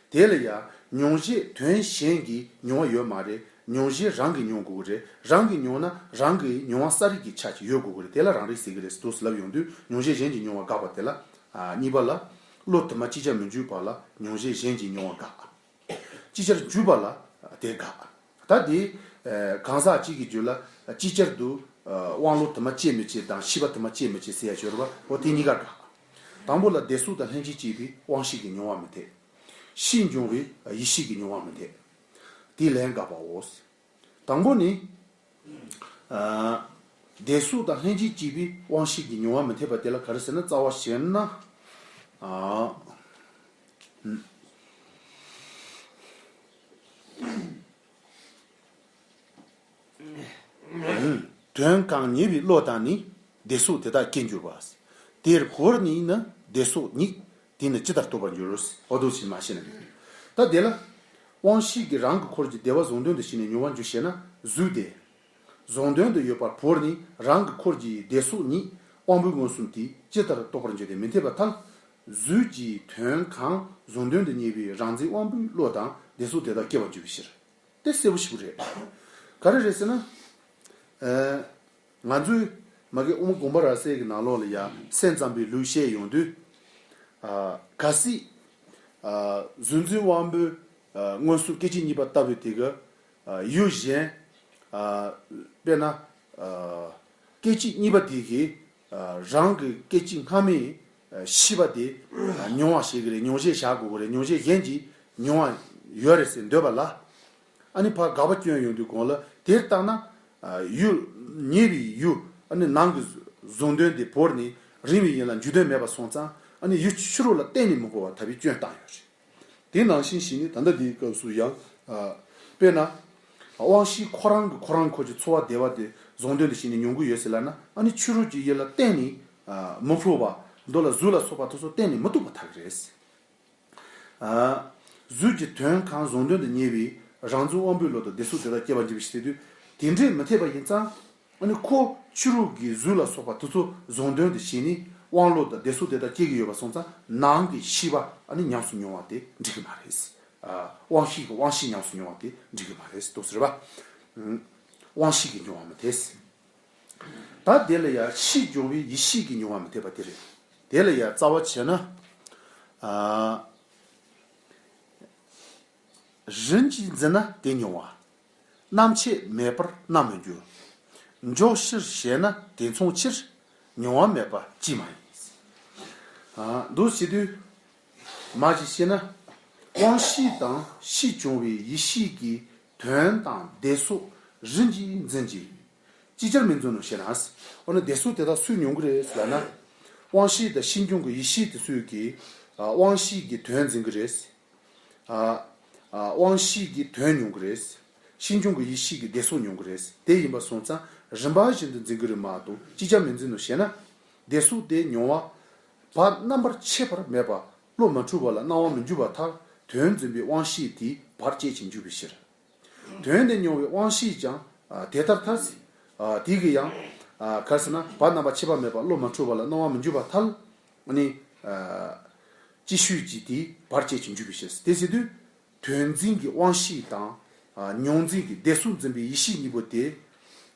དེ་ལ་ཡང་མྱོང་བྱེད་དོན་གཞན་གྱིས་མྱོང་བ་ཡོད་མ་རེད། མྱོང་བྱེད་རང་གིས་མྱོང་དགོས་ཀྱི་རེད། རང་གིས་མྱོང་ན་རང་གི་མྱོང་བ་གསལ་རིག་གི་ཆ་ཅིག་ཡོད་དགོས་ཀྱི་རེད། དེ་ལ་རང་རིག་ཟེར་གྱི་རེད། འདུག་སེ་ལབ་ཡོང་དུས་མྱོང་བྱེད་གཞན་གྱིས་མྱོང་བ་དགག་པ་དེ་ལ། ཨ་གཉིས་པ་ལ། བློ་དུ་མ་ཅིག་ཅར་མི་འཇུག་པ་ལ་མྱོང་བྱེད་གཞན་གྱིས་མྱོང་བ་དགག་ཅིག་ཅར་འཇུག་པ་ལ་དེ་དགག་ད་དེ་ཨ་གང་ཟག་གཅིག་གི་རྒྱུད་ལ་ཅིག་ཅར་དུ་ཨ་དབང་བློ་དུ་མ་སྐྱེ་མི་སྐྱེ་དང་ཤེས་པ་དུ་མ་སྐྱེ་མི་སྐྱེ་ཟེར་ཡ་ཡོད་རེད་པ། འོ་དེ་གཉིས་ཀ་དགག་དང་པོ་ལ་བདེ་སོགས་དང་ལྷན་ཅིག་སྐྱེས་པའི་དབང་ཤེས་ཀྱིས་མྱོང་བ་མི་འཐད། ཕྱིས་འབྱུང་བའི་ཡིད་ཤེས་ཀྱིས་མྱོང་བ་མི་འཐད། དེ་ལན་དགག་པའོ། དང་པོ་ནི། ཨ་བདེ་སོགས་དང་ལྷན་ཅིག་སྐྱེས་པའི་དབང་ཤེས་ཀྱིས་མྱོང་བ་མི་འཐད་པ་དེ་ལ་ག་རེ་ཟེར་ན། རྩ་བ་བཤད་ན། ཨ། དོན་གང་ཉེ་བའི་བློ་དང་ནི། བདེ་སོགས་དེ་དག་སྐྱེ་འགྱུར་བ། དེར་བོར་ནས་ནི་བདེ་སོགས་ཉིད། དེ་ནི་ཇི་ལྟར་རྟོགས་པར་འགྱུར། འོ་འདུག་སེ་མ་བཤད་ན་འགྲིག་ད་དེ་ལ། དབང་ཤེས་ཀྱིས་རང་གི་འཁོར་གྱི་བདེ་བ་གཟུང་དོན་དུ་ཞེན་ནས་མྱོང་བར་འགྱུར་ཞེ་ན། གཟུགས་དེ། གཟུང་དོན་དུ་ཡོད་པར་བོར་ནས་རང་གི་འཁོར་གྱི་བདེ་སོགས་ཉིད་དབང་པོའི་མངོན་སུམ་དེས་ཇི་ལྟར་རྟོགས་པར་འགྱུར་ཏེ་མི་འཐད་པར་ཐལ། གཟུགས་ཀྱི་དོན་གང་གཟུང་དོན་དུ་གཉེར་བའི་རང་འཛིན་དབང་པོའི་བློ་དང་བདེ་སོགས་དེ་དག་སྐྱེ་བར་འགྱུར་བའི་ཕྱིར། དེ་གསལ་པོ་ཞིག་རེད། ག་རེ་རེད་ཟེར་ན། ཨ། ང་ཚོས་མ་གི་དབུ་མ་དགོངས་པ་རབ་གསལ་གྱི་ནང་ལོགས་ལ་ཡ་སེམས་ཙམ་པའི་ལུགས་བཤད་ཡོང་དུས། ཨ། གལ་སྲིད། ཨ། གཟུགས་འཛིན་དབང་པོའི། ཨ། མངོན་སུམ་སྐད་ཅིག་གཉིས་པ་ལྟ་བུའི་དེ་ག་ཨ། ཡུལ་གཞན། ཨ། དཔེར་ན། ཨ། སྐད་ཅིག་གཉིས་པ་དེ་གིས། ཨ། རང་གི་སྐད་ཅིག་སྔ་མའི། ཨ། ཤེས་པ་དེ། ཨ། མྱོང་བ་ཞིག་གི་རེད། མྱོང་བྱེད་བཞག་དགོས་ཀྱི་རེད། མྱོང་བྱེད་གཞན་གྱིས་མྱོང་བ་ཡོད་རེད་ཟེར་འདོད་པ་ལ། ཨ་ནི་ཕར་དགག་པ་སྐྱོན་ཡོང་དུས་གོང་ལ་དེར་བརྟགས་ན། ཨ། ཡུལ་ཉེ་བའི་ཡུལ། ཨ་ནི་ནང་གི་གཟུང་དོན་དེ་བོར་ནས་རིང་བའི་ཡུལ་ལ་འཇུག་དོན་མེད་པ་སོང་ཙང་། ཨ་ནི་ཡུལ་ཕྱི་རོལ་ལ་གཏན་ནས་མི་འཕོ་བ་ལྟ་བུའི་སྐྱོན་བཏང་ཡོད་རེད། དེ་ནང་བཞིན་བྱས་ནས་ད་ལྟ་འདིའི་སྐབས་སུ་ཡང་། ཨ། དཔེར་ན། དབང་ཤེས་ཁོ་རང་གིས་ཁོ་རང་ཁོ་ཀྱི་ཚོར་བ་བདེ་བ་དེ་གཟུང་དོན་དུ་བྱས་ནས་མྱོང་གི་ཡོད་ཟེར་ལབ་ན། ཨ་ནི་ཕྱི་རོལ་གྱི་ཡུལ་ལ་གཏན་ནས། ཨ། མི་འཕོ་བ། མདོ་ལ་གཟུགས་ལ་སོགས་པ་དེ་ཚོ་གཏན་ནས་མི་རྟོགས་པར་ཐལ་གྱི་རེད། ཨ། གཟུགས་ཀྱི་དོན་གང་གཟུང་དོན་དུ་གཉེར་བའི་རང་འཛིན་དབང་པོའི་བློ་དང་བདེ་སོགས་དེ་དག་སྐྱེ་བར་འགྱུར་བའི་ཕྱིར་ཏེ། དེ་འདྲས་མི་འཐད་པ་ཡིན་ཙང་། ཨ་ནི་ཁོ་ཕྱི་རོལ་གྱི་གཟུགས་ལ་སོགས་པ་དེ་ཚོ་གཟུང་དོན་དུ་བྱས་ནས་དབང་བློ་དང་བདེ་སོགས་དེ་དག་སྐྱེ་གི་ཡོད་པ་སོང་ཙང་། ནང་གི་ཤེས་པ་ཨ་ནི་ཉམས་སུ་མྱོང་བ་དེ་འགྲིག་གི་མ་རེད། ཨ། དབང་ཤེས་ཀྱི་དབང་ཤེས་ཉམས་སུ་མྱོང་བ་དེ་འགྲིག་གི་མ་རེད་འདུག་ཟེར་བ། ཨུམ། དབང་ཤེས་ཀྱིས་མྱོང་བ་མི་འཐད། ད་དེ་ལ་ཡང་ཕྱིས་འབྱུང་བའི་ཡིད་ཤེས་ཀྱིས་མྱོང་བ་མི་འཐད་པ་དེ་རེད། དེ་ལ་ཡང་རྩ་བ་བྱས་ན། ཨ། རིམ་གྱིས་འཛིན་ན་དེ་མྱོང་བ། རྣམ་ཆད་མེད་པར་རྣམ་མི་འགྱུར། འཇོག་ཕྱིར་བཤད་ན་དེ་མཚུངས་ཕྱིར། མྱོང་བ་མེད་པ་ཅིས་མ་ཡིན། ཨ། འདུག་བྱེད་དུས། མ་ཞིག་བཤད་ན། དབང་ཤེས་དང་ཕྱིས་བྱུང་བའི་ཡིད་ཤེས་ཀྱི་དོན་དང་བདེ་སོགས་རིམ་གྱིས་འཛིན་གྱི། ཅིག་ཅར་མི་འཛིན་ནོ་ཞེ་ན། འོ་ན་བདེ་སོགས་དེ་དག་སུས་མྱོང་གི་རེད་ཟེར་ལབ་ན། དབང་ཤེས་དང་ཕྱིས་འབྱུང་གི་ཡིད་ཤེས་དེ་ཚོས་ཀྱིས། ཨ། དབང་ཤེས་ཀྱི་དོན་འཛིན་གི་རེད། ཨ། ཨ། དབང་ཤེས་ཀྱི་དོན་མྱོང་གི་རེད། ཕྱིས་འབྱུང་གི་ཡིད་ཤེས་ཀྱི་བདེ་སོགས་མྱོང་གི་རེད། དེ་ཡིན་པ་སོང་ཙང་རིམ་པ་བཞིན་དུ་འཛིན་གི་རེད་མ་གཏོགས་ཅིག་ཅར་མི་འཛིན་ནོ་ཞེ་ན། བདེ་སོགས་དེ་མྱོང་བ། བར་རྣམ་པར་ཆད་པར་མེད་པ། བློ་མ་འཁྲུལ་བ་ལ་སྣང་བ་མི་འགྱུར་བར་ཐལ། དོན་འཛིན་པའི་དབང་ཤེས་དེས་བར་བཅད་ཅིང་འཇུག་པའི་ཕྱིར། དོན་དེ་མྱོང་བའི་དབང་ཤེས་ཀྱང་། ཨ། དེ་ལྟར་ཐལ། ཨ། དེ་གིས་ཡང་། ཨ། ག་རེ་ཟེར་ན། བར་རྣམ་པར་ཆད་པ་མེད་པ་བློ་མ་འཁྲུལ་བ་ལ་སྣང་བ་མི་འགྱུར་བར་ཐལ། ཨ་ནི། ཨ། ཅིག་ཤོས་ཀྱིས་དེས་བར་བཅད་ཅིང་འཇུག་པའི་ཕྱིར། དེ་ཟེར་དུས། དོན་འཛིན་གྱི་དབང་ཤེས་དང་། ཨ། མྱོང་འཛིན་གྱི་བདེ་སོགས་འཛིན་པའི་ཡིད་ཤེས་གཉིས་པོ་དེ།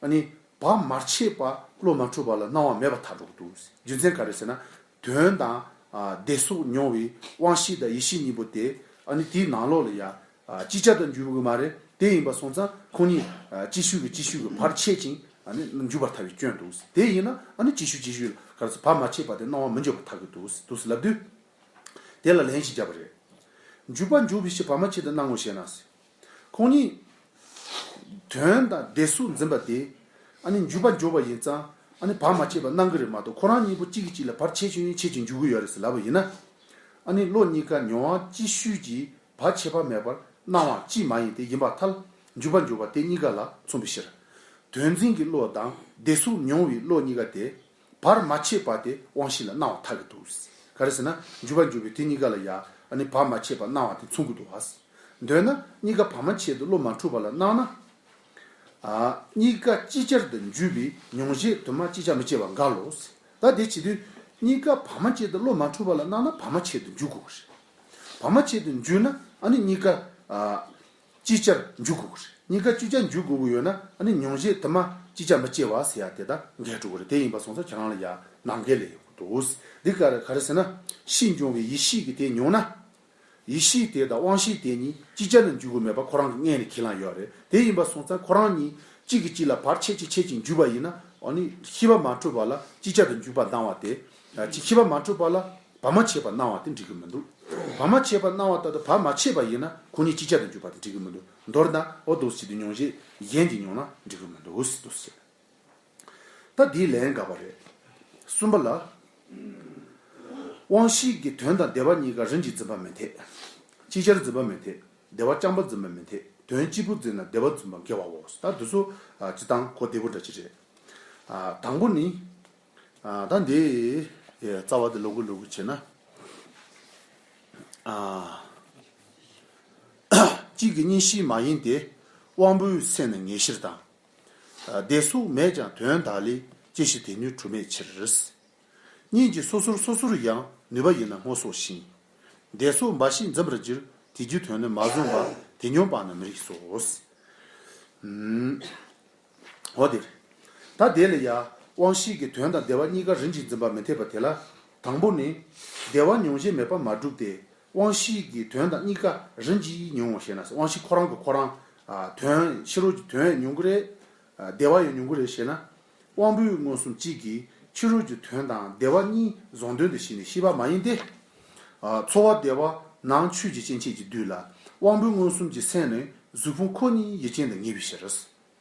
ཨ་ནི། བར་མ་ཆད་པ་བློ་མ་འཁྲུལ་བ་ལ་སྣང་བ་མེད་པར་ཐལ་འགྲོ་གི་འདུག། རྒྱུ་མཚན་ག་རེ་ཟེར་ན། དོན་དང་། ཨ། བདེ་སོགས་མྱོང་བའི་དབང་ཤེས་དང་ཡིད་ཤེས་གཉིས་པོ་དེ། ཨ་ནི་དེའི་ནང་ལོགས་ལ་ཡ། ཨ། ཅིག་ཅར་དུ་འཇུག་གི་མ་རེད། དེ་ཡིན་པ་སོང་ཙང་ཁོང་གཉིས། ཨ། ཅིག་ཤོས་ཀྱིས་ཅིག་ཤོས་ཀྱི་བར་ཆད་ཅིང་། ཨ་ནི་འཇུག་པར་ཐལ་བའི་སྐྱོན་འདུག། དེ་ཡིན་ན་ཨ་ནི་ཅིག་ཤོས་ཅིག་ཤོས་ལ་ག་རེ་ཟེར། བར་མ་ཆད་པ་དེ་སྣང་བ་མི་འགྱུར་བར་ཐལ་གི་འདུག། འདུག་ཟེར་ལབ་དུས། དེ་ལ་ལན་ཞིག་བརྒྱབ་པ་རེད། འཇུག་པ་འཇུག་པའི་ཕྱིར་བར་མ་ཆད་དུ་སྣང་ངོ་ཞེ་ན། ཁོང་གཉིས། དོན་དང་བདེ་སོགས་འཛིན་པ་དེ། ཨ་ནི་འཇུག་པ་འཇུག་པ་ཡིན་ཙང་། ཨ་ནི་བར་མ་ཆད་པ་སྣང་གི་རེད་མ་གཏོགས་ཁོ་རང་གཉིས་པོ་གཅིག་གིས་གཅིག་ལ་བར་ཆད་ཆོད་ཡིན་ཆད་ཅིང་འཇུག་གི་ཡོད་རེད་ཟེར་ལབ་པ་ཡིན་ན། ཨ་ནི་བློ་གཉིས་ཀ་མྱོང་བ་ཅིག་ཤོས་ཀྱིས་བར་ཆད་པ་མེད་པར་སྣང་བ་ཅིས་མ་ཡིན་ཏེ་ཡིན་པར་ཐལ། འཇུག་པ་འཇུག་པ་དེ་གཉིས་ཀ་ལ་མཚུངས་པའི་ཕྱིར། དོན་འཛིན་གྱི་བློ་དང་བདེ་སོགས་མྱོང་བའི་བློ་གཉིས་ཀ་དེ། བར་མ་ཆད་པ་དེ་དབང་ཤེས་ལ་སྣང་བ་ཐལ་གྱི་འདུག། ག་རེ་ཟེར་ན། འཇུག་པ་འཇུག་པའི་དེ་གཉིས་ཀ་ལ་ཡ། ཨ་ནི་བར་མ་ཆད་པ་སྣང་བ་དེ་མཚུངས་ཀྱི་འདུག་བ། འདོད་ན་གཉིས་ཀ་བར་མ་ཆད་དུ་བློ་མ་འཁྲུལ་བ་ལ་སྣང་ན། ཨ། གཉིས་ཀ་ཅིག་ཅར་དུ་འཇུག་པའི་མྱོང་བྱེད་དུ་མ་ཅིག་ཅར་མི་སྐྱེ་བ་འགལ་ལོ། ད་དེ་བྱེད་དུས། གཉིས་ཀ་བར་མ་ཆད་དུ་བློ་མ་འཁྲུལ་བ་ལ་སྣང་ན་བར་མ་ཆད་དུ་འཇུག་དགོས་རེད། བར་མ་ཆད་དུ་འཇུག་ན་ཨ་ནི་གཉིས་ཀ། ཨ། ཅིག་ཅར་འཇུག་དགོས་རེད། གཉིས་ཀ་ཅིག་ཅར་འཇུག་དགོས་ཀྱི་ཡོད་ན་ཨ་ནི་མྱོང་བྱེད་དུ་མ་ཅིག་ཅར་མི་སྐྱེ་བ་ཟེར་ཡ་དེ་དང་འགལ་འགྲོ་གི་རེད། དེ་ཡིན་པ་སོང་ཙང་ཁྱེད་རང་ལ་ཡ་ནང་འགལ་ལས་ཡོང་གི་འདུག། འདི་ག་རེ་ག་རེ་ཟེར་ན། ཕྱིས་འབྱུང་བའི་ཡིད་ཤེས་ཀྱིས་དེ་མྱོང་ན། ཡིད་ཤེས་དེ་དང་དབང་ཤེས་དེ་གཉིས་ཅིག་ཅར་ལ་འཇུག་གི་མེད་པ་ཁོ་རང་གི་སྔོན་ནས་ཁས་བླངས་ཡོད་རེད། དེ་ཡིན་པ་སོང་ཙང་ཁོ་རང་གཉིས་གཅིག་གིས་གཅིག་ལ་བར་ཆད་ཅིག་ཆད་ཅིང་འཇུག་པ་ཡིན་ན། ཨ་ནི་ཤེས་པ་མ་འཁྲུལ་བ་ལ་ཅིག་ཅར་དུ་འཇུག་པ་སྣང་བ་དེ། ཅིག་ཤེས་པ་མ་འཁྲུལ་བ་ལ། བར་མ་ཆད་པ་སྣང་བ་དེ་འགྲིག་གི་མི་འདུག། བར་མ་ཆད་པ་སྣང་བ་ལྟར་དུ་བར་མ་ཆད་པ་ཡིན་ན་ཁོ་གཉིས་ཅིག་ཅར་དུ་འཇུག་པ་དེ་འགྲིག་གི་མི་འདུག། མདོར་ན་འོ་འདུག་སེ་དེ་མྱོང་བྱེད་གཞན་གྱིས་མྱོང་ན་འགྲིག་གི་མི་འདུག་ཟེར་འདུག་ཟེར། ད་འདིའི་ལན་དགག་པ་རེད། གསུམ་པ་ལ། དབང་ཤེས་ཀྱི་དོན་དང་བདེ་བ་གཉིས་ཀ་རིམ་གྱིས་འཛིན་པ་མི་འཐད། ཅིག་ཅར་འཛིན་པ་མི་འཐད། བདེ་བ་རྐྱང་པ་འཛིན་པ་མི་འཐད། དོན་གཅིག་པུ་འཛིན་ན་བདེ་བ་འཛིན་པ་འགལ་བའོ། ད་འདི་ཚོ་ཨ་སྤྱིར་བཏང་གོ་བདེ་པོ་འདྲ་ཅིག་རེད། ཨ། དང་པོ་ནི། ཨ། ད་འདི་ཡི་རྩ་བ་དེ་ལོག་གི་ལོག་གི་བྱས་ན། ཨ། གཅིག་གི་གཉིས་ཤེས་མ་ཡིན་ཏེ། དབང་པོའི་སེམས་ནི་ངེས་ཤེས་དང་། ཨ། བདེ་སོགས་མེད་ཀྱང་དོན་དག་ལས། སྐྱེ་ཤི་དེ་ནི་འཁྲུལ་མེད་ཕྱིར། གཉིས་ཀྱི་སོ་སོར་སོ་སོར་ཡང་། ནུས་པ་ཡིན་ན་སྔོ་སོགས་བཞིན། བདེ་སོགས་འབའ་ཞིག་འཛིན་པར་འགྱུར། དེ་རྒྱུ་དོན་ནི་མ་བཟུང་བ། དེ་ཉོན་པ་ནི་མི་རིགས་སོ། ཨུམ། འོ་དེ་རེད། ད་དེ་ལ་ཡ། དབང་ཤེས་ཀྱི་དོན་དང་བདེ་བ་གཉིས་ཀ་རིམ་གྱིས་འཛིན་པ་མི་འཐད་པ་དེ་ལ། དང་པོ་ནི། བདེ་བ་མྱོང་བྱེད་མེད་པར་མ་གྲུབ་སྟེ། དབང་ཤེས་ཀྱི་དོན་དང་གཉིས་ཀ་རིམ་གྱིས་མྱོང་བ་ཞེ་ན། དབང་ཤེས་ཁོ་རང་གི་ཁོ་རང་། ཨ། དོན་ཕྱི་རོལ་གྱི་དོན་མྱོང་གི་རེད། ཨ། བདེ་བ་ཡང་མྱོང་གི་རེད་ཞེ་ན། དབང་པོའི་མངོན་སུམ་གཅིག་གིས་ཕྱི་རོལ་གྱི་དོན་དང་བདེ་བ་གཉིས་བཟུང་དོན་དུ་བྱས་ནས་ཤེས་པ་མ་ཡིན་ཏེ། ཨ། ཚོར་བ་བདེ་བ་ནང་ཆོས་ཀྱི་སྐྱེ་མཆེད་ཀྱིས་བསྡུས་ལ། དབང་པོའི་མངོན་སུམ་གྱི་སེམས་ནི་གཟུགས་ཕུང་ཁོ་ནའི་ཡུལ་ཅན་དུ་ངེས་པའི་ཕྱིར།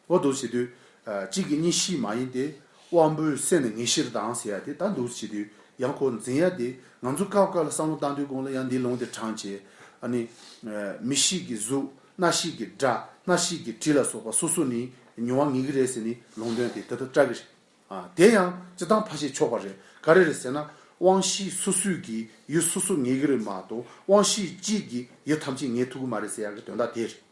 འོ་འདུག་བྱེད་དུས། ཨ། གཅིག་གི་གཉིས་ཤེས་མ་ཡིན་ཏེ། དབང་པོའི་སེམས་ནི་ངེས་ཕྱིར་དང་ཟེར་ཡ་དེ་ད་འདུག་བྱེད་དུས་ཡང་ཁོ་འཛིན་ཡ་དེ། ང་ཚོ་སྐབས་སྐབས་ལ་བསམ་བློ་བཏང་དུས་གོང་ལ་ཡང་འདིའི་ལུང་དེ་དྲངས་བྱས། ཨ་ནི། ཨ། མིག་ཤེས་ཀྱི་གཟུགས། རྣ་ཤེས་ཀྱི་སྒྲ། སྣ་ཤེས་ཀྱི་དྲི་ལ་སོགས་པ་སོ་སོ་ནས་མྱོང་བ་ངེས་ཀྱི་རེད་ཟེར་ནས་ལུང་འདོན་དེ་དེ་ལྟར་བཀྲལ་གྱི་རེད། ཨ། དེ་ཡང་སྤྱིར་བཏང་ཕལ་ཆེར་ཆོག་པ་རེད། ག་རེ་རེད་ཟེར་ན། དབང་ཤེས་སོ་སོས་ཀྱི་ཡུལ་སོ་སོ་ངེས་ཀྱི་རེད་མ་གཏོགས། དབང་ཤེས་གཅིག་གིས་ཡུལ་ཐམས་ཅད་ངེས་ཐུབ་ཀྱི་མ་རེད་ཟེར་ཡག་གི་དོན་དག་དེ་རེད།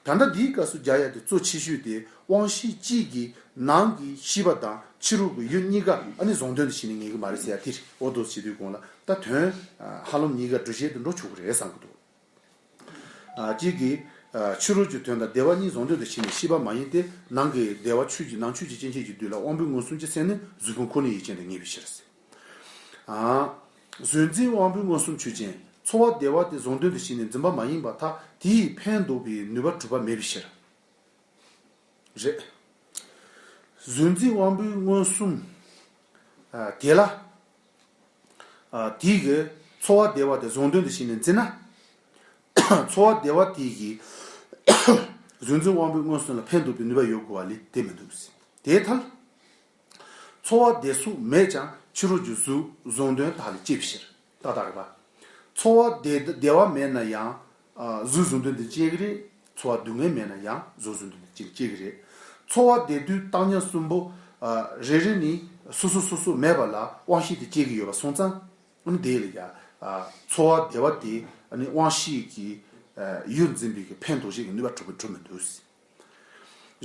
ད་ལྟ་འདིའི་སྐབས་སུ་རྒྱག་ཡག་དེ་གཙོ་ཆེ་ཤོས་དེ། དབང་ཤེས་གཅིག་གིས་ནང་གི་ཤེས་པ་དང་ཕྱི་རོལ་གྱི་ཡུལ་གཉིས་ཀ་ཨ་ནི་བཟུང་དོན་དུ་བྱས་ནས་ངེས་ཀྱི་མ་རེད་ཟེར་ཡག་དེ་རེད། འོ་འདུག་བྱེད་དུས་གོང་ལ་ད་དོན། ཨ། ཧ་ལམ་གཉིས་ཀ་འགྲུལ་བྱེད་དུ་འགྲོ་ཆོག་གི་རེད་བསམ་གྱི་འདུག་ཨ། གཅིག་གིས། ཨ། ཕྱི་རོལ་གྱི་དོན་དང་བདེ་བ་གཉིས་བཟུང་དོན་དུ་བྱས་ནས་ཤེས་པ་མ་ཡིན་ཏེ། ནང་གི་བདེ་བ་ཆོས་ཀྱི། ནང་ཆོས་ཀྱི་སྐྱེ་མཆེད་ཀྱིས་བསྡུས་ལ། དབང་པོའི་མངོན་སུམ་གྱི་སེམས་ནི་གཟུགས་ཕུང་ཁོ་ནའི་ཡུལ་ཅན་དུ་ངེས་པའི་ཕྱིར། ཨ། གཟུགས་འཛིན་དབང་པོའི་མངོན་སུམ་ཆོས་ཅན། ཚོར་བ་བདེ་བ་དེ་བཟུང་དོན་དུ་བྱས་ནས་འཛིན་པ་མ་ཡིན་པར་ཐལ། དེ་ཡིས་ཕན་འདོགས་པའི་ནུས་པ་གྲུབ་པ་མེད་པའི་ཕྱིར། རེད། གཟུགས་འཛིན་དབང་པོའི་མངོན་སུམ། ཨ། དེ་ལ། ཨ། དེ་གིས་ཚོར་བ་བདེ་བ་དེ་བཟུང་དོན་དུ་བྱས་ནས་འཛིན་ན། ཚོར་བ་བདེ་བ་དེ་གིས་གཟུགས་འཛིན་དབང་པོའི་མངོན་སུམ་ལ་ཕན་འདོགས་པའི་ནུས་པ་ཡོད་དགོས་པ་ལས་དེ་མི་འདུག། དེའི་ཐད། ཚོར་བ་བདེ་སོགས་མེད་ཀྱང་ཕྱི་རོལ་གྱི་གཟུགས་བཟུང་དོན་དག་ལས་སྐྱེས་པའི་ཕྱིར། ཏག་ཏག་རེད་པ། ཚོར་བ་བདེ་བདེ་བ་མེད་ན་ཡང་། ཨ། གཟུགས་བཟུང་དོན་དུ་སྐྱེ་གི་རེད། ཚོར་བ་སྡུག་བསྔལ་མེད་ན་ཡང་གཟུགས་བཟུང་དོན་དུ་སྐྱེ་སྐྱེ་གི་རེད། ཚོར་བ་བདེ་སྡུག་བཏང་སྙོམས་གསུམ་པོ། ཨ། རེ་རེ་ནས་སོ་སོ་སོ་སོ་མེད་པ་ལ་དབང་ཤེས་དེ་སྐྱེ་གི་ཡོད་པ་སོང་ཙང་། ཨ་ནི་དེ་ལ་ཡ། ཨ། ཚོར་བ་བདེ་བ་དེ་ཨ་ནི་དབང་ཤེས་ཀྱིས། ཨ། ཡུལ་འཛིན་པའི་གི་ཕན་འདོགས་བྱེད་ཀྱི་ནུས་པ་གྲུབ་པ་གྲུབ་མི་འདུག།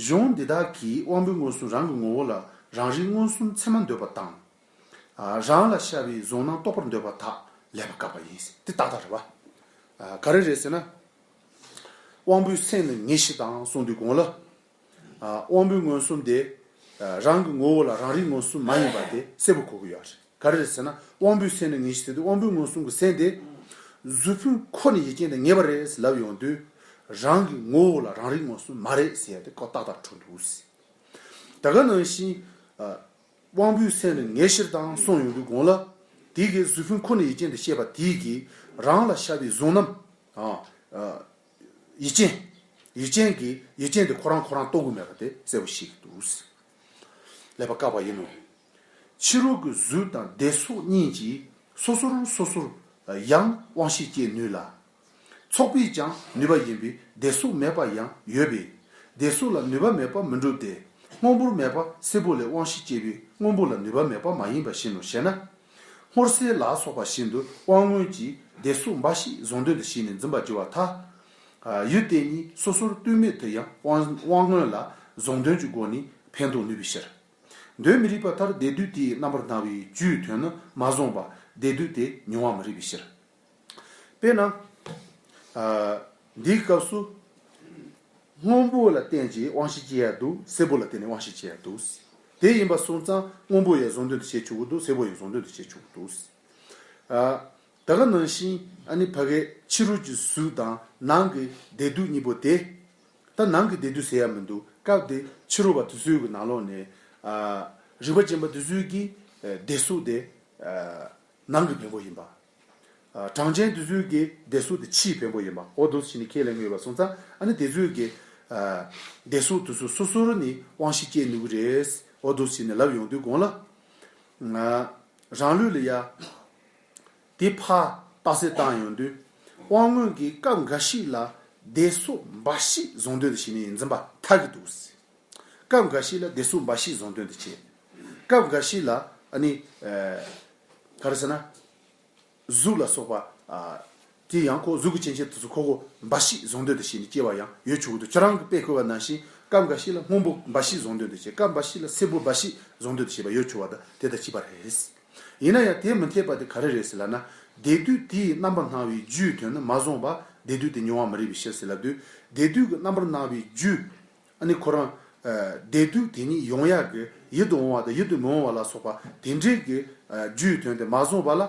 གཞུང་འདི་དག་གིས་དབང་པོའི་མངོན་སུམ་རང་གི་ངོ་བོ་ལ་རང་རིག་མངོན་སུམ་ཚད་མར་འདོད་པ་དང་། ཨ། རང་ལ་ཤར་བའི་གཟུང་རྣམ་རྟོགས་པར་འདོད་པ་དག་ལེགས་པར་བཀག་པ་ཡིན། དེ་ཏག་ཏག་རེད་པ། ཨ། ག་རེ་རེད་ཟེར་ན། དབང་པོའི་སེམས་ནི་ངེས་ཕྱིར་དང་གསུངས་དུས་གོང་ལ། ཨ། དབང་པོའི་མངོན་སུམ་དེ། ཨ། རང་གི་ངོ་བོ་ལ་རང་རིག་མངོན་སུམ་མ་ཡིན་པ་དེ་གསལ་པོ་གོ་གི་ཡོད་རེད། ག་རེ་རེད་ཟེར་ན། དབང་པོའི་སེམས་ནི་ངེས་ཕྱིར་ཟེར་དུས་དབང་པོའི་མངོན་སུམ་གྱི་སེམས་དེ། གཟུགས་ཕུང་ཁོ་ནའི་ཡུལ་ཅན་དུ་ངེས་པ་རེད་ཟེར་ལབ་ཡོང་དུས། རང་གི་ངོ་བོ་ལ་རང་རིག་མངོན་སུམ་མ་རེད་ཟེར་ཡ་དེ་ཁོ་ཏག་ཏག་གྲུབ་འདུག། ད་ག་ནང་བཞིན། ཨ། དབང་པོའི་སེམས་ནི་ངེས་ཕྱིར་དང་གསུངས་ཡོང་དུས་གོང་ལ། དེ་གིས་གཟུགས་ཕུང་ཁོ་ནའི་ཡུལ་ཅན་དུ་བཤད་པ་དེ་གིས་རང་ལ་ཤར་བའི་གཟུང་རྣམ། ཨ། ཨ། ཡུལ་ཅན། ཡུལ་ཅན་གྱི་ཡུལ་ཅན་དེ་ཁོ་རང་ཁོ་རང་རྟོགས་ཀྱི་མེད་པ་དེ་གསལ་པོ་ཤེས་ཀྱི་འདུག། ལེགས་པར་བཀག་པ་ཡིན་ནོ། ཕྱི་རོལ་གྱི་གཟུགས་དང་བདེ་སོགས་གཉིས་ཀྱིས་སོ་སོར་སོ་སོར་ཡང་དབང་ཤེས་སྐྱེ་ནུས་ལ། ཚོགས་པས་ཀྱང་ནུས་པ་ཡིན་པས་བདེ་སོགས་མེད་པ་ཡང་ཡོད་པས། བདེ་སོགས་ལ་ནུས་པ་མེད་པར་མི་འགྲུབ་སྟེ། སྔོན་པོར་མེད་པ་སེར་པོ་ལས་དབང་ཤེས་སྐྱེས་པས་སྔོན་པོ་ལ་ནུས་པ་མེད་པ་མ་ཡིན་པ་བཞིན་ནོ་ཞེ་ན། སྔོ་སེར་ལ་སོགས་པ་བཞིན་དུ་དབང་མངོན་གྱིས་བདེ་སོགས་འབའ་ཞིག་བཟུང་དོན་དུ་བྱས་ནས་འཛིན་པར་འགྱུར་བར་ཐལ། ཡུལ་དེ་གཉིས་སོ་སོར་ལྟོས་མེད་དུ་ཡང་དབང་དབང་མངོན་ལ་བཟུང་དོན་གྱི་སྒོ་ནས་ཕན་འདོགས་ནུས་པའི་ཕྱིར། འདོད་མི་རིགས་པ་ལྟར་བདེ་སྡུག་དེའི་རྣམ་པར་སྣང་བའི་རྒྱུའི་དོན་ནི་མ་བཟུང་བར་བདེ་སྡུག་དེ་མྱོང་བ་མི་རིགས་པའི་ཕྱིར། དཔེར་ན། ཨ། འདིའི་སྐབས་སུ། སྔོན་པོ་ལ་བརྟེན་ཅིང་དབང་ཤེས་སྐྱེ་ཡ་འདུག། སེར་པོ་ལ་བརྟེན་ནས་དབང་ཤེས་སྐྱེ་ཡ་འདུག། དེ་ཡིན་པ་སོང་ཙང་སྔོན་པོ་ཡང་བཟུང་དོན་དུ་བྱེད་ཆོག་གི་འདུག། སེར་པོ་ཡང་བཟུང་དོན་དུ་བྱེད་ཆོག་གི་འདུག། ཨ། ད་ག་ནང་བཞིན་ཨ་ནི་ཕ་གའི་ཕྱི་རོལ་གྱི་གཟུགས་དང་ནང་གི་བདེ་སྡུག་གཉིས་པོ་དེ། ད་ནང་གི་བདེ་སྡུག་ཟེར་ཡ་མི་འདུག། སྐབས་དེ་ཕྱི་རོལ་པ་དེ་ཚོའི་གི་ནང་ལོགས་ནས། ཨ། རིག་པ་ཅན་པ་དེ་ཚོའི་གི། ཨ། བདེ་སོགས་དེ། ཨ། ནང་གི་བེམ་པོ་ཡིན་པ། ཨ། གྲངས་ཅན་དེ་ཚོའི་གི་བདེ་སོགས་དེ་ཕྱིའི་བེམ་པོ་ཡིན་པ། འོ་འདུག་བྱས་ནས་ཁས་ལེན་གྱི་ཡོད་པ་སོང་ཙང་ཨ་ནི་དེ་ཚོའི་གི། ཨ། བདེ་སོགས་དེ་ཚོ་སོ་སོར་ནི་དབང་ཤེས་སྐྱེ་ནུས་ཀྱི་རེད། འོ་འདུག་བྱས་ནས་ལབ་ཡོང་དུས་གོང་ལ། ཨ། རང་ལུགས་ལ་ཡ། དེ་ཕར་རྟགས་གསལ་བཏང་ཡོང་དུས། དབང་མངོན་གྱིས་སྐབས་འགའ་ཞིག་ལ་བདེ་སོགས་འབའ་ཞིག་བཟུང་དོན་དུ་བྱས་ནས་འཛིན་པར་ཐལ་གྱི་འདུག། སྐབས་འགའ་ཞིག་ལ་བདེ་སོགས་འབའ་ཞིག་བཟུང་དོན་དུ་བྱེད། སྐབས་འགའ་ཞིག་ལ་ཨ་ནི། ཨ། ག་རེ་ཟེར་ན། གཟུགས་ལ་སོགས་པ། ཨ། དེ་ཡང་ཁོ་གཟུགས་ཀྱི་སྐྱེ་མཆེད་དེ་ཚོ་ཁོ་ཁོ་འབའ་ཞིག་བཟུང་དོན་དུ་བྱས་ནས་སྐྱེ་བ་ཡང་ཡོད་ཆོག་གི་འདུག། ཁྱེད་རང་གིས་དཔེ་བཀོད་པ་ནང་བཞིན་སྐབས་འགའ་ཞིག་ལ་སྔོན་པོ་འབའ་ཞིག་བཟུང་དོན་དུ་བྱེད། སྐབས་འབའ་ཞིག་ལ་སེར་པོ་འབའ་ཞིག་བཟུང་དོན་དུ་བྱེད་པ་ཡོད་ཆོག་པ་དང་དེ་དང་གཅིག་པ་རེད། ཡིན་ན་ཡང་དེ་མི་འཐད་པ་དེ་ག་རེ་རེད་ཟེར་ལབ་ན། བདེ་སྡུག་དེའི་རྣམ་པར་སྣང་བའི་རྒྱུའི་དོན་ནི་མ་བཟུང་བར་བདེ་སྡུག་དེ་མྱོང་བ་མི་རིགས་པའི་ཕྱིར་ཟེར་ལབ་དུས། བདེ་སྡུག་གི་རྣམ་པར་སྣང་བའི་རྒྱུ། ཨ་ནི་ཁོ་རང་བདེ་སྡུག་དེ་ཉིད་ཡོང་ཡག་གི་ཡིད་དུ་འོང་བ་དང་ཡིད་དུ་མི་འོང་བ་ལ་སོགས་པ་དེ་འདྲའི་གི་རྒྱུའི་དོན་དེ་མ་བཟུང་བ་ལ།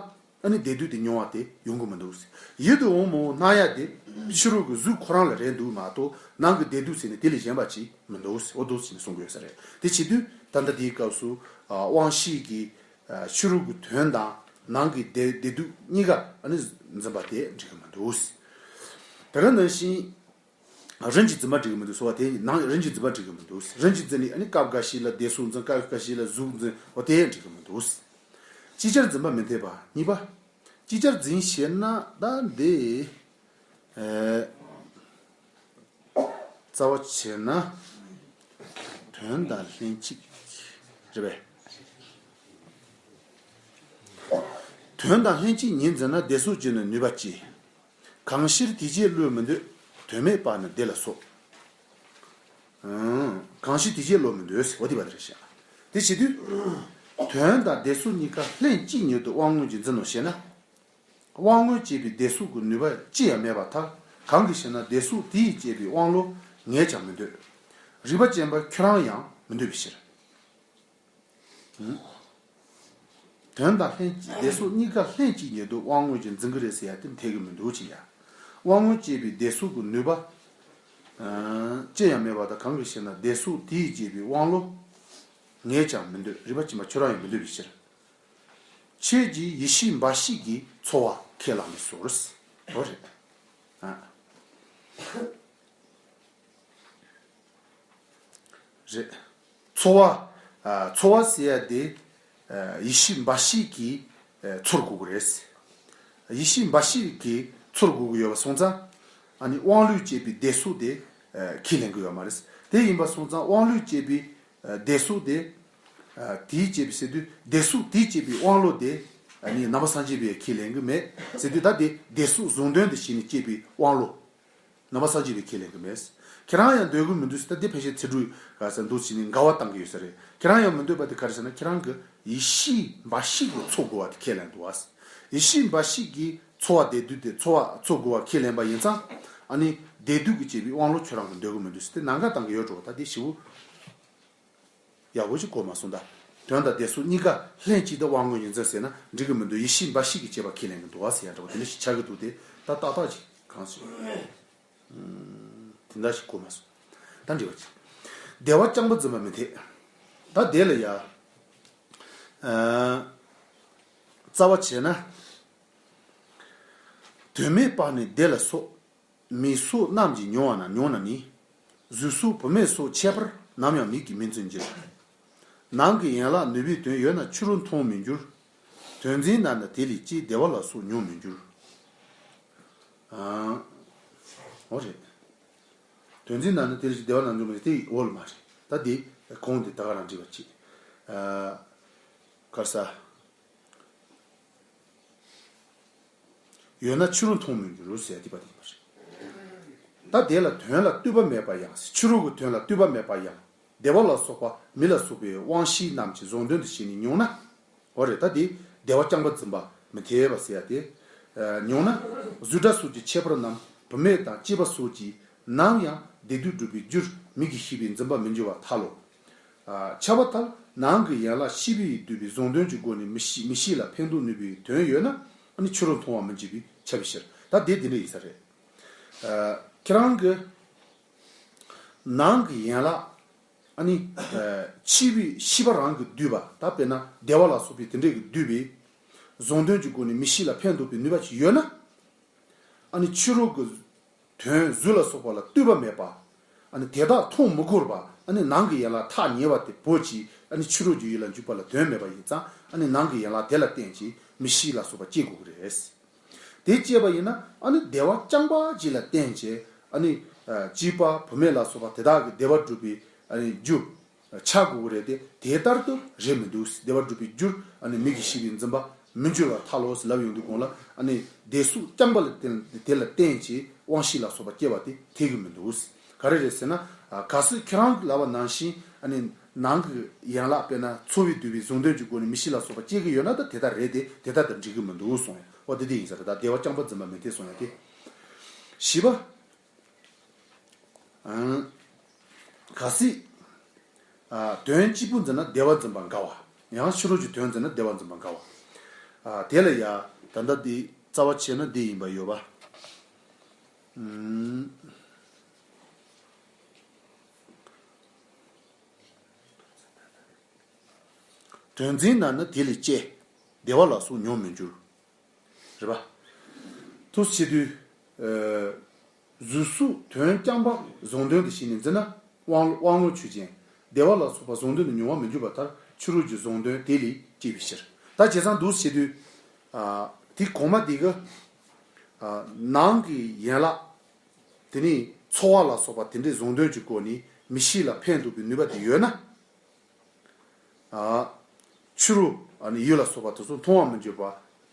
ཨ་ནི་བདེ་སྡུག་དེ་མྱོང་བ་དེ་ཡོང་གི་མི་འདུག། ཡིད་དུ་འོང་མི་འོང་སྣང་ཡ་དེ་ཕྱི་རོལ་གྱི་གཟུགས་ཁོ་རང་ལ་རེད་འདུག་མ་གཏོགས་ནང་གི་བདེ་སྡུག་ཟེར་ནས་དེ་ལས་གཞན་པ་ཅིག་མི་འདུག། འོ་འདུག་ཟེར་ནས་གསུང་གི་ཡོད་ས་རེད། དེ་བྱེད་དུས་ད་ལྟ་དེའི་སྐབས་སུ་དབང་ཤེས་ཀྱི་ཕྱི་རོལ་གྱི་དོན་དང་ནང་གི་བདེ་བདེ་སྡུག་གཉིས་ཀ་ཨ་ནི་འཛིན་པ་དེ་འགྲིག་གི་མི་འདུག། དེ་ག་ནང་བཞིན། རིན་གྱིས་འཛིན་པ་འགྲིག་གི་མི་འདུག་ཟེར་བ་དེ་ནང་རིན་གྱིས་འཛིན་པ་འགྲིག་གི་མི་འདུག། རིན་གྱིས་འཛིན་ནས་ཨ་ནི་སྐབས་འགའ་ཞིག་ལ་བདེ་སོགས་འཛིན། སྐབས་འགའ་ཞིག་ལ་གཟུགས་འཛིན། འོ་དེ་འགྲིག་གི་མི་འདུག། ཅིག་ཅར་འཛིན་པ་མི་འཐད་པ་གཉིས་པ། ཅིག་ཅར་འཛིན་ཞེ་ན་ད་འདི། ཨེ། རྩ་བ་བྱས་ན། དོན་དང་ལྷན་ཅིག་རེད་པས། དོན་དང་ལྷན་ཅིག་ཉིད་འཛིན་ན་བདེ་སོགས་ཀྱི་ནི་ནུས་པ་ཅི། གང་ཕྱིར་དེ་རྗེས་བློས་མི་འདོད། དོན་མེད་པ་ནི་བདེ་ལ་སོགས། ཨང་། གང་ཕྱིར་དེ་རྗེས་བློས་མི་འདོད་ཟེར་བ་དེ་བ་དེ་རེད་ཤག། དེ་བྱེད་དུས། དོན་དང་བདེ་སོགས་གཉིས་ཀ་ལྷན་ཅིག་ཉིད་དུ་དབང་མངོན་གྱིས་འཛིན་ནོ་ཞེ་ན། དབང་མངོན་སྐྱེས་པའི་བདེ་སོགས་ཀྱི་ནུས་པ་ཅི་ཡང་མེད་པར་ཐལ། གང་གིས་ཞེ་ན་བདེ་སོགས་དེས་སྐྱེས་པའི་དབང་བློ་ངས་ཀྱང་མི་འདོད། རིགས་པ་ཅན་པ་ཁྱོད་རང་ཡང་མི་འདོད་པའི་ཕྱིར། དོན་དང་ལྷན་ཅིག་བདེ་སོགས་གཉིས་ཀ་ལྷན་ཅིག་ཉིད་དུ་དབང་མངོན་གྱིས་འཛིན་གྱི་རེད་ཟེར་ཡ་དེ་འཐད་ཀྱི་མི་འདུག་ཅེས་ཡ། དབང་མངོན་སྐྱེས་པའི་བདེ་སོགས་ཀྱི་ནུས་པ། ཨ། ཅི་ཡང་མེད་པ་དང་། གང་གིས་ཞེ་ན་བདེ་སོགས་དེས་སྐྱེས་པའི་དབང་བློ་ངས་ཀྱང་མི་འདོད། རིགས་པ་ཅན་པ་ཁྱོད་རང་ཡང་མི་འདོད་པའི་ཕྱིར། ཁྱེད་ཀྱིས་ཡིད་ཤེས་འབའ་ཞིག་གིས་ཚོར་བ་ཁས་བླངས་པའི་ཟུར། འོ་རེད། ཨ། རེད། ཚོར་བ། ཨ། ཚོར་བ་ཟེར་ཡ་དེ། ཨ། ཡིད་ཤེས་འབའ་ཞིག་གིས། ཨ། ཚོར་དགོས་ཀྱི་རེད། ཡིད་ཤེས་འབའ་ཞིག་གིས་ཚོར་དགོས་ཀྱི་ཡོད་པ་སོང་ཙང་། ཨ་ནི་དབང་བློས་སྐྱེས་པའི་བདེ་སོགས་དེ། ཨ། ཁས་ལེན་གྱི་ཡོད་མ་རེད། དེ་ཡིན་པ་སོང་ཙང་དབང་བློས་སྐྱེས་པའི། ཨ། བདེ་སོགས་དེ། ཨ། དེས་སྐྱེས་པའི་ཟེར་དུས་བདེ་སོགས་དེས་སྐྱེས་པའི་དབང་བློ་དེ། ཨ་ནི་ནང་པ་སངས་རྒྱས་པས་ཁས་ལེན་གྱི་མེད་ཟེར་དུས། ད་དེ་བདེ་སོགས་བཟུང་དོན་དུ་བྱས་ནས་སྐྱེས་པའི་དབང་བློ། ནང་པ་སངས་རྒྱས་པས་ཁས་ལེན་གྱི་མེད། ཁྱེད་རང་ཡང་འདོད་ཀྱི་མི་འདུག་ཟེར། ད་འདི་ཕལ་ཆེར་ཚིག་འབྲུ་ག་ས་འདུག་བྱས་ནས་འགལ་བ་བཏང་གི་ཡོད་ས་རེད། ཁྱེད་རང་ཡང་མི་འདོད་པ་དེ་ག་རེ་ཟེར་ན། ཁྱེད་རང་གི་ཡིད་ཤེས་འབའ་ཞིག་གིས་ཚོར་དགོས་པ་དེ་ཁས་ལེན་འདུག་བ། ཡིད་ཤེས་འབའ་ཞིག་གིས་ཚོར་བ་བདེ་སྡུག་དེ་ཚོར་བ་ཚོར་དགོས་པ་ཁས་ལེན་པ་ཡིན་ཙང་། ཨ་ནི་བདེ་སྡུག་གིས་སྐྱེས་པའི་དབང་བློ་ཁྱོད་རང་གིས་འདོད་ཀྱི་མི་འདུག་ཟེར་ཏེ་ནང་འགལ་བཏང་གི་ཡོད་འགྲོ། ད་དེ་ཞེ་པོ་ཡག་པོ་ཞིག་གོ་མ་སོང་ད། དོན་དང་བདེ་སོགས་གཉིས་ཀ་ལྷན་ཅིག་ཏུ་དབང་མངོན་གྱིས་འཛིན་ཟེར་ན་འགྲིག་གི་མི་འདུག། ཡིད་ཤེས་འབའ་ཞིག་གིས་སྐྱེས་པ་ཁས་ལེན་གྱི་འདུག་བ་ཟེར་ཡ་འདྲ་བོ་དེ་འདྲ་ཞིག་ཆགས་ཀྱི་འདུག། དེ་ད་ཏག་ཏག་ཅིག་གང་ཞིག། ཨུམ། དེ་འདྲ་ཞིག་གོ་མ་སོང་། ད་འགྲིག་པ་ཅིག། བདེ་བ་རྐྱང་པ་འཛིན་པ་མི་འཐད། ད་དེ་ལ་ཡ། ཨ། རྩ་བ་བྱས་ན། དོན་མེད་པ་ནི་བདེ་ལ་སོགས། མིག་སོགས་རྣམས་ཀྱིས་མྱོང་བ་ན་མྱོང་ན་ནི། གཟུགས་སོགས་བུད་མེད་སོགས་ཁྱད་པར་ནམ་ཡང་མིག་གིས་མི་འཛིན་གྱི། ནང་གི་ཡན་ལག་ནུས་པའི་དོན་ཡོད་ན་ཕྱི་རུ་མཐོང་མི་འགྱུར། དོན་འཛིན་ན་ནི་དེ་ལས་སྐྱེས་བདེ་བ་ལ་སོགས་མྱོང་མི་འགྱུར། ཨང་། འོ་རེད། དོན་འཛིན་ན་ནི་དེ་ལས་སྐྱེས་བདེ་བ་ལ་མྱོང་མི་འགྱུར། དེ་འོ་ལ་མ་རེད། ད་དེ་གོང་དེ་ད་ག་རང་འགྲིག་པ་ཅིག། ཨ། ག་རེ་ཟ། ཡོད་ན་ཕྱི་རུ་མཐོང་མི་འགྱུར་ཟེར་དེ་པ་དེ་ཡིན་པ་རེད། ད་དེ་ལ་དོན་ལ་ལྟོས་པ་མེད་པ་ཡང་ཟེར། ཕྱི་རོལ་གྱི་དོན་ལ་ལྟོས་པ་མེད་པ་ཡང་། བདེ་བ་ལ་སོགས་པ་མིག་ལ་སོགས་པའི་དབང་ཤེས་རྣམས་ཀྱིས་བཟུང་དོན་དུ་བྱས་ནས་མྱོང་ན། འོ་རེད། ད་དེ་བདེ་བ་རྐྱང་པ་འཛིན་པ་མི་འཐད་པ་ཟེར་ཡ་དེ། ཨ། མྱོང་ན་གཟུགས་སྒྲ་སོགས་ཀྱི་ཁྱད་པར་རྣམས་བུད་མེད་དང་སྐྱེས་པ་སོགས་ཀྱིས་ནམ་ཡང་བདེ་སྡུག་སྒྲུབ་པའི་རྒྱུར་མིག་གིས་ཤེས་པས་འཛིན་པ་མི་འགྱུར་བར་ཐལ་ལོ། ཨ། ཁྱབ་པ་ལྟར་ནང་གི་ཡན་ལག་ཤེས་པས་བསྡུས་པའི་བཟུང་དོན་གྱི་སྒོ་ནས་མིག་ཤེས་མིག་ཤེས་ལ་ཕན་འདོགས་ནུས་པའི་དོན་ཡོད་ན། ཨ་ནི་ཕྱི་རོལ་མཐོང་བ་མི་འཇིག་པས་ཁྱབ་པའི་ཕྱིར། ད་དེ་འདི་འདྲ་ཡིན་ས་རེད། ཨ། ཁྱེད་རང་གི་ནང་གི་ཡན་ལག་ཨ་ནི། ཨ། ཤེས་པས་ཤེས་པ་རང་གིས་བསྡུས་པ། ད་དཔེར་ན་བདེ་བ་ལ་སོགས་པའི་དེ་འདྲས་ཀྱིས་བསྡུས་པའི་བཟུང་དོན་གྱི་སྒོ་ནས་མིག་ཤེས་ལ་ཕན་འདོགས་པའི་ནུས་པ་ཅིག་ཡོད་ན། ཨ་ནི་ཕྱི་རོལ་གྱི་དོན་གཟུགས་ལ་སོགས་པ་ལ་ལྟོས་པ་མེད་པ། ཨ་ནི་དེ་དག་མཐོང་མི་དགོས་པ། ཨ་ནི་ནང་གི་ཡན་ལག་ཐག་ཉེ་བ་དེ་བོར་བྱས། ཨ་ནི་ཕྱི་རོལ་གྱི་ཡུལ་ལ་འཇུག་པ་ལ་དོན་མེད་པ་ཡིན་ཙང་། ཨ་ནི་ནང་གི་ཡན་ལག་དེ་ལ་བརྟེན་བྱས་མིག་ཤེས་ལ་སོགས་པ་སྐྱེ་དགོས་ཀྱི་རེད། དེ་སྐྱེས་པ་ཡིན་ན་ཨ་ནི་བདེ་བ་རྐྱང་པ་ཅིག་ལ་བརྟེན་བྱས། ཨ་ནི། ཨ། སྐྱེས་པ་བུད་མེད་ལ་སོགས་པ་དེ་དག་གི་བདེ་བ་སྒྲུབ་པའི་ཨ་ནི་རྒྱུ་ཆགས་དགོས་ཀྱི་རེད་དེ། དེ་ལྟར་དུ་རེད་མི་འདུག། བདེ་བ་སྒྲུབ་པའི་རྒྱུར་ཨ་ནི་མིག་གིས་ཤེས་པས་འཛིན་པ་མི་འགྱུར་བར་ཐལ་ལོ་ཟེར་ལབ་ཡོང་དུས་གོང་ལ། ཨ་ནི་བདེ་སོགས་རྐྱང་པ་ལ་བརྟེན། དེ་ལ་བརྟེན་བྱས་དབང་ཤེས་ལ་སོགས་པ་སྐྱེ་བ་དེ་འཐད་ཀྱི་མི་འདུག། ག་རེ་རེད་ཟེར་ན། ཨ། གལ་སྲིད་ཁྱེད་རང་གིས་ལབ་པ་ནང་བཞིན། ཨ་ནི་ནང་གི་ཡན་ལག་དཔེར་ན་ཚོར་བས་བསྡུས་པའི་བཟུང་དོན་གྱི་སྒོ་ནས་མིག་ཤེས་ལ་སོགས་པ་སྐྱེ་གི་ཡོད་ན། ད་དེ་ལྟར་རེད་དེ། དེ་ལྟར་དུ་འགྲིག་གི་མི་འདུག་གསུངས་ཡ། འོ་དེ་དེ་ཡིན་ས་རེད། ད་བདེ་བ་རྐྱང་པ་འཛིན་པ་མི་འཐད་གསུངས་ཡ་དེ། བཞི་པ། ཨང་། གལ་སྲིད། ཨ། དོན་གཅིག་པུ་འཛིན་ན་བདེ་བ་འཛིན་པ་འགལ་བ། ཡང་ཕྱི་རོལ་གྱི་དོན་འཛིན་ན་བདེ་བ་འཛིན་པ་འགལ་བ། ཨ། དེ་ལ་ཡ། ད་ལྟ་འདི་རྩ་བ་ཆེ་ན་འདི་ཡིན་པ་ཡོད་པ། ཨུམ། དོན་འཛིན་ན་ནི་དེ་ལས་སྐྱེ། བདེ་བ་ལ་སོགས་མྱོང་མི་འགྱུར། རེད་པ། དུ་བྱེད་དུས། ཨ། གཟུགས་སོགས་དོན་རྐྱང་པ་བཟུང་དོན་དུ་བྱས་ནས་འཛིན་ན་དབང་དབང་ལུང་ཆོས་ཅན། བདེ་བ་ལ་སོགས་པ་བཟུང་དོན་དུ་མྱོང་བ་མི་འགྱུར་བ་ལྟར་ཕྱི་རོལ་གྱི་བཟུང་དོན་དེ་ལས་སྐྱེ་བའི་ཕྱིར། ད་བྱས་ཙང་འདུག་བྱེད་དུས། ཨ། དེ་གོང་མ་དེ་གི། ཨ། ནང་གི་ཡན་ལག་དེ་ནི་ཚོར་བ་ལ་སོགས་པ་དེ་འདྲའི་བཟུང་དོན་གྱི་སྒོ་ནས་མིག་ཤེས་ལ་ཕན་ཐོགས་པའི་ནུས་པ་དེ་ཡོད་ན། ཨ། ཕྱི་རོལ་ཨ་ནི་ཡུལ་ལ་སོགས་པ་དེ་ཚོ་མཐོང་བ་མི་འགྱུར་བ།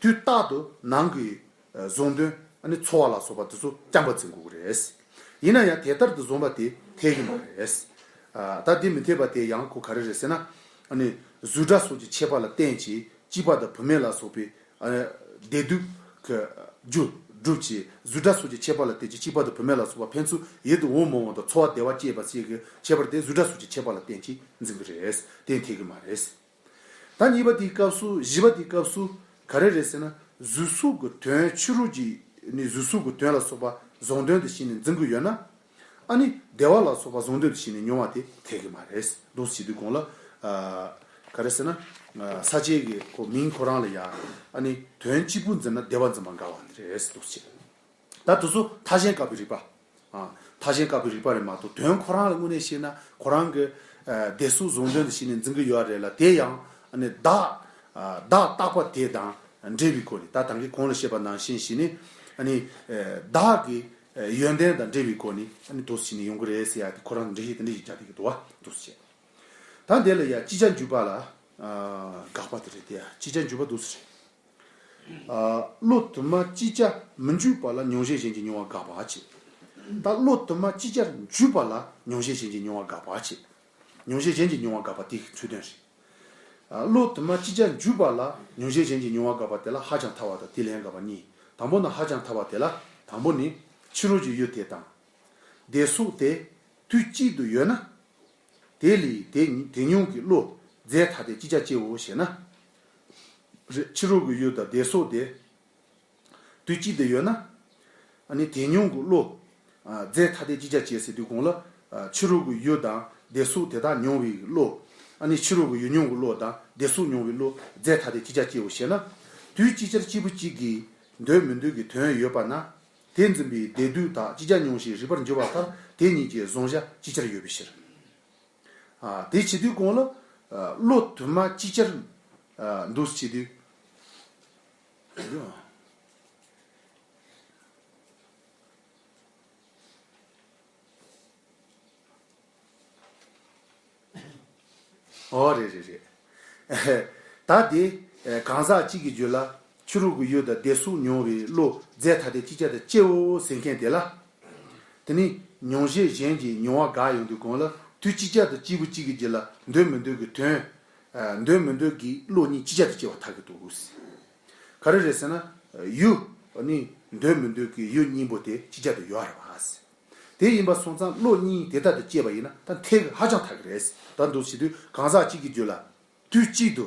དུས་རྟག་ཏུ་ནང་གི་ཨ་བཟུང་དོན་ཨ་ནི་ཚོར་བ་ལ་སོགས་པ་དེ་ཚོ་རྐྱང་པ་འཛིན་དགོས་ཀྱི་རེད། ཡིན་ན་ཡང་དེ་ལྟར་དུ་བཟུང་བ་དེ་འཐད་ཀྱི་མ་རེད། ཨ། ད་དེ་མི་འཐད་པ་དེ་ཡང་ཁོ་ག་རེ་རེད་ཟེར་ན། ཨ་ནི་གཟུགས་སྒྲ་སོགས་ཀྱི་ཁྱད་པར་ལ་བརྟེན་ཅིང་སྐྱེས་པ་དང་བུད་མེད་ལ་སོགས་པའི། ཨ། བདེ་སྡུག་གི་རྒྱུ་སྒྲུབ་ཅིང་གཟུགས་སྒྲ་སོགས་ཀྱི་ཁྱད་པར་ལ་བརྟེན་ཅིང་སྐྱེས་པ་དང་བུད་མེད་ལ་སོགས་པ་ཕན་ཚུན་ཡིད་དུ་འོང་མི་འོང་དང་ཚོར་བ་བདེ་བ་སྐྱེས་པ་བཅས་ཀྱི་ཁྱད་པར་དེ་གཟུགས་སྒྲ་སོགས་ཀྱི་ཁྱད་པར་ལ་བརྟེན་ཅིང་འཛིན་གྱི་རེད། དེ་འཐད་ཀྱི་མ་རེད། ད་གཉིས་པ་དེའི་སྐབས་སུ། བཞི་པ་དེའི་སྐབས་སུ་ག་རེ་རེད་ཟེར་ན། གཟུགས་སོགས་ཀྱི་དོན་ཕྱི་རོལ་གྱི་ནི་གཟུགས་སོགས་ཀྱི་དོན་ལ་སོགས་པ་བཟུང་དོན་དུ་བྱས་ནས་འཛིན་གྱི་ཡོད་ན། ཨ་ནི་བདེ་བ་ལ་སོགས་པ་བཟུང་དོན་དུ་བྱས་ནས་མྱོང་བ་དེ་འཐད་ཀྱི་མ་རེད། འདུག་སེ་བྱེད་དུས་གོང་ལ། ཨ། ག་རེ་ཟེར་ན། ཨ། ས་བཅད་ཀྱི་ཁོ་མིང་ཁོ་རང་ལ་ཡ། ཨ་ནི་དོན་གཅིག་པུ་འཛིན་ན་བདེ་བ་འཛིན་པ་འགལ་བ་འདི་རེད་འདུག་སེ་བྱེད། ད་དེ་ཚོ་མཐའ་གཞན་བཀག་པའི་རིགས་པ། ཨ། མཐའ་གཞན་བཀག་པའི་རིགས་པ་རེད་མ་གཏོགས་དོན་ཁོ་རང་ལ་དངོས་གནས་བཤད་ན་ཁོ་རང་གི། ཨ། བདེ་སོགས་བཟུང་དོན་དུ་བྱས་ནས་འཛིན་གྱི་ཡོད་རེད་ལ། དེ་ཡང་ཨ་ནི་བདག་ཨ། བདག་རྟག་པ་དེ་དང་འབྲེལ་བའི་སྒོ་ནས། ད་ད་གིན་གོང་ལ་བཤད་པ་ནང་བཞིན་བྱས་ནས། ཨ་ནི། ཨ། བདག་གི་ཡོན་ཏན་དང་འབྲེལ་བའི་སྒོ་ནས་ཨ་ནི་འདུག་སེ་བྱས་ནས་ཡོང་གི་རེད་ཟེར་ཡ་དེ་ཁོ་རང་འགྲེལ་བཤད་དེ་འདྲ་ཞིག་རྒྱག་བསྡད་ཀྱི་འདུག་བ། འདུག་སེ་བྱས། ད་འདི་ལ་ཡ་ཅིག་ཅར་འཇུག་པ་ལ། ཨ། དགག་པ་དེ་རེད་དེ། ཡ་ཅིག་ཅར་འཇུག་པ་འདུག་སེ་རེད། ཨ། བློ་དུ་མ་ཅིག་ཅར་མི་འཇུག་པ་ལ་མྱོང་བྱེད་གཞན་གྱི་མྱོང་བ་དགག་པ་བྱེད། ད་བློ་དུ་མ་ཅིག་ཅར་འཇུག་པ་ལ་མྱོང་བྱེད་གཞན་གྱི་མྱོང་བ་དགག་པ་བྱེད། མྱོང་བྱེད་གཞན་གྱི་མྱོང་བ་དགག་པ་དེའི་ཚུལ་དོན་རེད། ཨ། བློ་དུ་མ་ཅིག་ཅར་འཇུག་པ་ལ་མྱོང་བྱེད་གཞན་གྱི་མྱོང་བ་དགག་པ་དེ་ལ་ཧ་ཅང་ཐལ་བ་དང་དེ་ལས་འགལ་བ་གཉིས། དང་པོ་ནི། ཧ་ཅང་ཐལ་བ་དེ་ལ་དང་པོ་ནི། ཕྱི་རོལ་གྱི་ཡུལ་དེ་དང་བདེ་སོགས་དེ་དུས་གཅིག་ཏུ་ཡོད་ན། དེ་ལས་དེ་དེ་མྱོང་གི་བློ་རྫས་ཐ་དད་ཅིག་ཅར་སྐྱེའོ་ཞེ་ན། རེད། ཕྱི་རོལ་གྱི་ཡུལ་དང་བདེ་སོགས་དེ་དུས་གཅིག་ཏུ་ཡོད་ན། ཨ་ནི་དེ་མྱོང་གི་བློ། ཨ། རྫས་ཐ་དད་ཅིག་ཅར་སྐྱེ་ཟེར་དུས་གོང་ལ། ཨ། ཕྱི་རོལ་གྱི་ཡུལ་དང་བདེ་སོགས་དེ་དག་མྱོང་བའི་བློ། ཨ་ནི་ཕྱི་རོལ་གྱི་ཡུལ་མྱོང་གི་བློ་དང་བདེ་སོགས་མྱོང་བའི་བློ་རྫས་ཐ་དད་ཅིག་ཅར་སྐྱེའོ་ཞེ་ན། དུས་ཅིག་ཅར་གཅིག་པུ་གཅིག་གིས་འདོད་མི་འདོད་ཀྱི་དོན་ཡོད་པ་ན། དེ་འཛིན་པའི་བདེ་སྡུག་དག་ཅིག་ཅར་མྱོང་ཞིང་རིག་པར་འགྱུར་བ་ལྟར་དེ་གཉིས་ཀྱི་གཟུང་བྱ་ཅིག་ཅར་ཡོད་པའི་ཕྱིར། ཨ། དེ་བྱེད་དུས་གོང་ལ། ཨ། བློ་དུ་མ་ཅིག་ཅར། ཨ། འདུག་སེ་བྱེད་དུས། ཨོ། རེད་རེད་རེད། ད་དེ་གང་ཟག་གཅིག་གི་རྒྱུད་ལ་ཕྱི་རོལ་གྱི་ཡུལ་དང་བདེ་སོགས་མྱོང་བའི་བློ་རྫས་ཐ་དད་ཅིག་ཅར་དུ་སྐྱེའོ་ཟེར་མཁན་དེ་ལ། དེ་ནི་མྱོང་བྱེད་གཞན་གྱི་མྱོང་བ་དགག་ཡོང་དུས་གོང་ལ་དུས་གཅིག་ཅར་དུ་གཅིག་པུ་གཅིག་གི་རྒྱུད་ལ་འདོད་མི་འདོད་ཀྱི་དོན། ཨ། འདོད་མི་འདོད་ཀྱི་བློ་གཉིས་གཅིག་ཅར་དུ་སྐྱེ་བར་ཐལ་གྱི་འདུག། ག་རེ་རེད་ཟེར་ན། ཡུལ་ནི་འདོད་མི་འདོད་ཀྱི་ཡུལ་གཉིས་པོ་དེ་གཅིག་ཅར་དུ་ཡོད་རེད་བ། དེ་ཡིན་པ་སོང་ཙང་བློ་གཉིས་དེ་ལྟར་དུ་སྐྱེས་པ་ཡིན་ན་ད་འཐད་ཀྱི་ཧ་ཅང་ཐལ་གྱི་རེད། ད་འདུག་བྱེད་དུས་གང་ཟག་གཅིག་གི་རྒྱུད་ལ་དུས་གཅིག་ཏུ་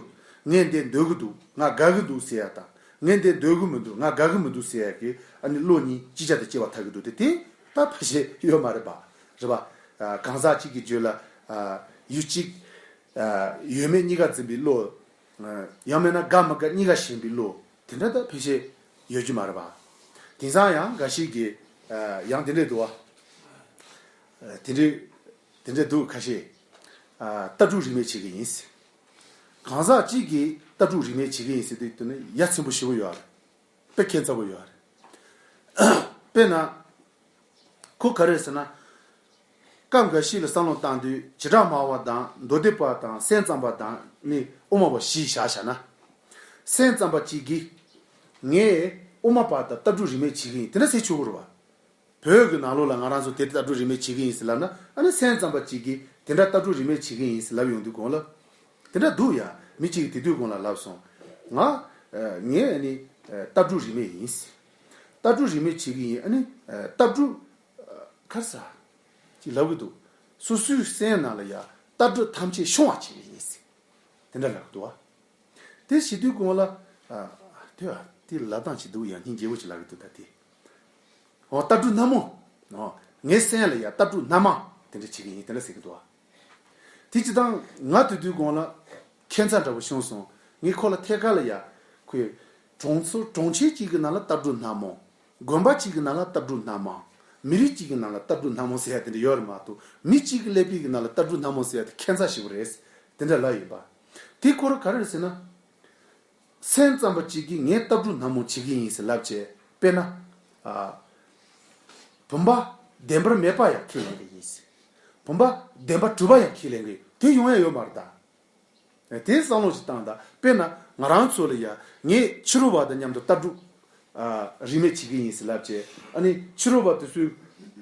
ངས་འདི་འདོད་ཀྱི་འདུག། ང་དགའ་གི་འདུག་ཟེར་ཡ་དང་། ངས་འདི་འདོད་ཀྱི་མི་འདུག། ང་དགའ་གི་མི་འདུག་ཟེར་ཡ་གི་ཨ་ནི་བློ་གཉིས་གཅིག་ཅར་དུ་སྐྱེ་བ་ཐལ་གྱི་འདུག་སྟེ། དེ་ད་ཕལ་ཆེར་ཡོད་མ་རེད་པ། རེད་པ། ཨ། གང་ཟག་གཅིག་གི་རྒྱུད་ལ། ཨ། ཡུལ་གཅིག། ཨ། ཡོད་མེད་གཉིས་ཀ་འཛིན་པའི་བློ། ཨ། ཡང་མིན་ན་དགའ་མི་དགའ་གཉིས་ཀ་ཞེན་པའི་བློ་དེ་འདྲ་ད་ཕལ་ཆེར་ཡོད་རྒྱུ་མ་རེད་པ། དེང་སང་ཡང་འགའ་ཞིག་གིས། ཨ། ཡང་དེ་འདྲས་འདུག་བ། ཨ། དེ་འདྲས་དེ་འདྲས་འདུག་ཁ་ཤས། ཨ། ལྟ་གྲུབ་རིས་མེད་བྱེད་ཀྱི་ཡིན། གང་ཟག་གཅིག་གིས་ལྟ་གྲུབ་རིས་མེད་བྱེད་ཀྱི་ཡིན་ཟེར་དུས་དེ་ནི་ཡ་མཚན་པོ་ཞེ་པོ་ཡོད་རེད། དཔེ་ཁྱད་མཚར་པོ་ཡོད་རེད། དཔེར་ན། ཁོ་ག་རེ་ཟེར་ན། སྐབས་འགའ་ཞིག་ལ་བསམ་བློ་བཏང་དུས་བྱེ་བྲག་སྨྲ་བ་དང་མདོ་སྡེ་པ་དང་སེམས་ཙམ་པ་དང་ནི་དབུ་མ་པ་བཞི་བཞག་བཞག་ན། སེམས་ཙམ་པ་གཅིག་གིས། ངས་དབུ་མ་པ་དང་ལྟ་གྲུབ་རིས་མེད་བྱེད་ཀྱི་ཡིན་དེ་འདྲ་ཟེར་ཆོག་གི་རེད་བ། བོད་ཀྱི་ནང་ལོགས་ལ་ང་རང་ཚོ་དེ་ལྟ་གྲུབ་རིས་མེད་བྱེད་ཀྱི་ཡིན་ཟེར་ལབ་ན། ཨ་ནི་སེམས་ཙམ་པ་གཅིག་གིས་དེ་འདྲ་ལྟ་གྲུབ་རིས་མེད་བྱེད་ཀྱི་ཡིན་ཟེར་ལབ་ཡོང་དུས་གོང་ལ། དེ་འདྲ་འདུག་ཡ། མི་གཅིག་གིས་དེ་དུས་གོང་ལ་ལབ་སོང་། ང་། ཨ། ངས་ཨ་ནི། ཨ། ལྟ་གྲུབ་རིས་མེད་ཡིན། ལྟ་གྲུབ་རིས་མེད་བྱེད་ཀྱི་ཡིན། ཨ་ནི། ཨ། ལྟ་གྲུབ། ཨ། ག་རེ་ཟ། ཅིག་ལབ་ཀྱི་འདུག། སོ་སོའི་སེམས་ནང་ལ་ཡ་ལྟ་གྲུབ་ཐམས་ཅད་ཤོང་བ་བྱེད་ཀྱི་ཡིན་ཟེར། དེ་འདྲ་ལབ་འདུག་བ། དེ་བྱེད་དུས་གོང་ལ། ཨ། དེ་བ་དེ་ལབ་སྟངས་ཅིག་འདུག་ཡ། སྙིང་རྗེ་བོ་ཅིག་ལབ་ཀྱི་འདུག་ད་དེ། འོ་ལྟ་གྲུབ་སྣ་མང་། འོ་ངའི་སེམས་ལ་ཡ་ལྟ་གྲུབ་སྣ་མང་དེ་འདྲ་བྱེད་ཀྱི་ཡིན་དེ་འདྲ་ཟེར་གྱི་འདུག་བ། དེ་སྤྱིར་བཏང་ང་དེ་དུས་གོང་ལ་ཁྱད་མཚར་འདྲ་བོ་བྱུང་སོང་། ངས་ཁོ་ལ་ཐད་ཀར་ལ་ཡ། ཁོས་གྲོང་ཚོ་གྲོང་ཁྱེར་གཅིག་གི་ནང་ལ་ལྟ་གྲུབ་སྣ་མང་། དགོན་པ་གཅིག་གི་ནང་ལ་ལྟ་གྲུབ་སྣ་མང་། མི་རིགས་གཅིག་གི་ནང་ལ་ལྟ་གྲུབ་སྣ་མང་ཟེར་ཡ་དེ་འདྲ་ཡོད་རེད་མ་གཏོགས། མི་གཅིག་གི་ཀླད་པའི་གི་ནང་ལ་ལྟ་གྲུབ་སྣ་མང་ཟེར་ཡ་དེ་ཁྱད་མཚར་ཞིག་རེད། དེ་འདྲ་ལབ་ཡིན་པ། དེ་ཁོ་རང་ག་རེ་རེད་ཟེར་ན། སེམས་ཙམ་པ་གཅིག་གིས་ངས་ལྟ་གྲུབ་སྣ་མང་བྱེད་ཀྱི་ཡིན་ཟེར་ལབ་བྱས། དཔེར་ན། ཨ། བུམ་པ་བདེན་པར་མེད་པ་ཡང་ཁས་ལེན་གྱི་ཡིན་ཟེར། བུམ་པ་བདེན་པར་གྲུབ་པ་ཡང་ཁས་ལེན་གྱི་ཡོད། དེ་ཡོང་ཡ་ཡོད་མ་རེད་ད། དེ་བསམ་བློ་ཞིག་བཏང་དང་། དཔེར་ན་ང་རང་ཚོ་ལ་ཡ་ངས་ཕྱི་རོལ་པ་དང་མཉམ་དུ་ལྟ་གྲུབ། ཨ། རིས་མེད་བྱེད་ཀྱི་ཡིན་ཟེར་ལབ་བྱས། ཨ་ནི་ཕྱི་རོལ་པ་དེ་ཚོས་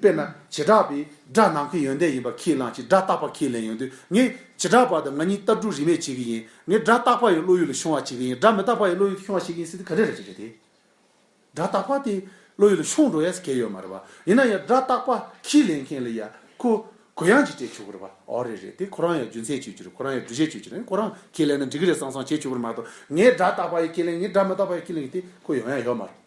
དཔེར་ན་བྱེ་བྲག་པའི་སྒྲ་ནམ་མཁའི་ཡོན་ཏན་ཡིན་པ་ཁས་བླངས་ཀྱི་སྒྲ་རྟག་པ་ཁས་ལེན་ཡོང་དུས། ངས་བྱེ་བྲག་པ་དང་ང་གཉིས་ལྟ་གྲུབ་རིས་མེད་བྱེད་ཀྱི་ཡིན། ངས་སྒྲ་རྟག་པ་ཡི་བློ་ཡུལ་ལ་ཤོང་བ་བྱེད་ཀྱི་ཡིན། སྒྲ་མི་རྟག་པ་ཡི་བློ་ཡུལ་དུ་ཤོང་བ་བྱེད་ཀྱི་ཡིན་ཟེར་དུས་ག་འདྲ་རེད་ཅེས་རེད་དེ། སྒྲ་རྟག་པ་དེ་བློ་ཡུལ་ལ་ཤོང་འགྲོ་ཡ་ཟེར་གྱི་ཡོད་མ་རེད་པ། ཡིན་ན་ཡང་སྒྲ་རྟག་པ་ཁས་ལེན་མཁན་ལ་ཡ་ཁོ་གུ་ཡངས་ཀྱིས་སྤྲད་ཆོག་གི་རེད་པ། ཨོ་རེད་རེད། དེ་ཁོ་རང་ཡང་རྒྱུ་མཚན་ཆོད་ཀྱི་རེད། ཁོ་རང་ཡང་སྒྲུབ་བྱེད་ཆོད་ཀྱི་རེད། ཁོ་རང་ཁས་ལེན་ན་འགྲིག་གི་རེད་བསམ་བསམ་བྱེད་ཆོག་གི་རེད་མ་གཏོགས། ངས་སྒྲ་རྟག་པ་ཡི་ཁས་ལེན། ངས་སྒྲ་མི་རྟག་པ་ཡི་ཁས་ལེན་གྱི་དེ་ཁོ་ཡོང་ཡ་ཡོད་མ་རེད།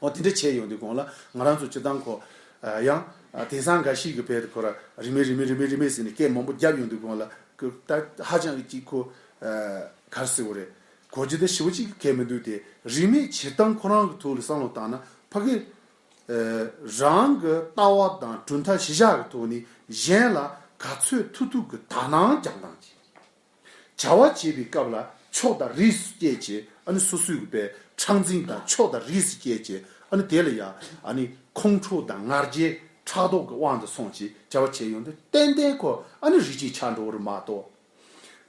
འོ་དེ་འདྲ་བྱས་ཡོང་དུས་གོང་ལ་ང་རང་ཚོ་སྤྱིར་བཏང་ཁོ། ཨ། ཡང་། ཨ། དེང་སང་འགའ་ཞིག་གི་བར་དུ་ཁོ་ར་རིས་མེད་རིས་མེད་རིས་མེད་ཟེར་ནས་སྐད་མང་པོ་བརྒྱབ་ཡོང་དུས་གོང་ལ་ཁོ་ད་ཧ་ཅང་གི་ཅིག་ཁོ། ཨ། ག་རེ་ཟེར་དགོས་རེད། གོ་རྒྱུ་དེ་ཞེ་པོ་ཅིག་གལ་མི་འདུག་སྟེ། རིས་མེད་བྱེད་སྟངས་ཁོ་རང་གི་ཐོག་ལ་བསམ་བློ་བཏང་ན་ཕ་གི། ཨ། རང་གི་ལྟ་བ་དང་གྲུབ་མཐའ་གཞི་བཞག་གི་ཐོག་ནས་གཞན་ལ་ག་ཚོད་ཐུབ་ཐུབ་ཀྱི་དག་སྣང་རྒྱག་སྟངས་ཅིག་བྱ་བ་བྱེད་པའི་སྐབས་ལ་ཕྱོགས་དང་རིས་སུ་བཅད་བྱས། ཨ་ནི་སོ་སོའི་གི་པའི་ཁྲག་འཛིན་དང་ཕྱོགས་དང་རིས་སུ་བཅད་བྱས། ཨ་ནི་དེ་ལ་ཡང་ཨ་ནི་ཁོང་ཁྲོ་དང་ང་རྒྱལ་ཕྲག་དོག་གི་དབང་དུ་སོང་བྱས་བྱ་བ་བྱས་ཡོང་དུས་ཏན་ཏན་ཁོ་ཨ་ནི་རིས་གཅིག་ཆགས་འགྲོ་བ་རེད་མ་གཏོགས།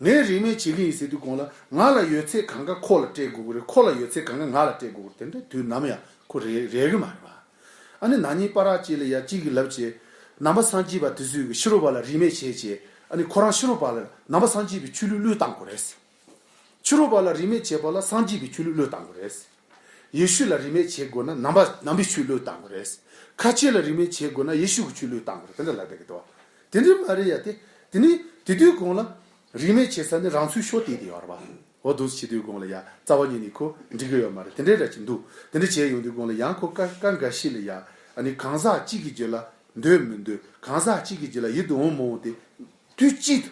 ངས་རིས་མེད་བྱེད་ཀྱི་ཡིན་ཟེར་དུས་གོང་ལ་ང་ལ་ཡོད་ཚད་གང་ག་ཁོ་ལ་སྤྲད་དགོས་ཀྱི་རེད། ཁོ་ལ་ཡོད་ཚད་གང་ག་ང་ལ་སྤྲད་དགོས་ཀྱི་རེད། དེ་འདྲ་དུས་ནམ་ཡང་ཁོ་རེ་རེག་གི་མ་རེད་པ། ཨ་ནི་ན་ནིང་བར་གཅིག་ལ་ཡ་གཅིག་གིས་ལབ་བྱས། ནང་པ་སངས་རྒྱས་པ་དེ་ཚོས་གི་ཕྱི་རོལ་པ་ལ་རིས་མེད་བྱས་བྱས། ཨ་ནི་ཁོ་རང་ཕྱི་རོལ་པ་ལ་ནང་པ་སངས་རྒྱས་པའི་ཆོས་ལུགས་བློས་བཏང་དགོས་རེད། ཕྱི་རོལ་པ་ལ་རིས་མེད་བྱས་པ་ལ་སངས་རྒྱས་པའི་ཆོས་ལུགས་བློས་བཏང་དགོས་རེད། ཡེ་ཤུ་ལ་རིས་མེད་བྱེད་དགོས་ན་ནང་པ་ནང་པའི་ཆོས་བློས་བཏང་དགོས་རེད། ཁ་ཆེ་ལ་རིས་མེད་བྱེད་དགོས་ན་ཡེ་ཤུ་གི་ཆོས་བློས་བཏང་དགོས་རེད། དེ་འདྲ་ལབ་བསྡད་ཀྱི་འདུག་དེ་འདྲ་མ་རེད་ཡ། དེ་དེ་ནི་དེ་དུས་གོང་ལ་རིས་མེད་བྱེད་ས་ནི་རང་ཚུགས་ཤོར་བསྡད་དེ་ཡོད་རེད་པ། འོ་འདུག་བྱེད་དུས་གོང་ལ་ཡ་རྩ་བ་ཉིད་ནས་ཁོ་འགྲིག་གི་ཡོད་མ་རེད། དེ་འདྲའི་འདྲ་ཅིག་འདུག་དེ་འདྲ་བྱས་ཡོང་དུས་གོང་ལ་ཡང་ཁོ་ཀ་ཀ་འགའ་ཤས་ལ་ཡ། ཨ་ནི་གང་ཟག་གཅིག་གི་རྒྱུད་ལ་འདོད་མི་འདོད། གང་ཟག་གཅིག་གི་རྒྱུད་ལ་ཡིད་དུ་འོང་མི་འོང་དེ་དུས་གཅིག་ཏུ།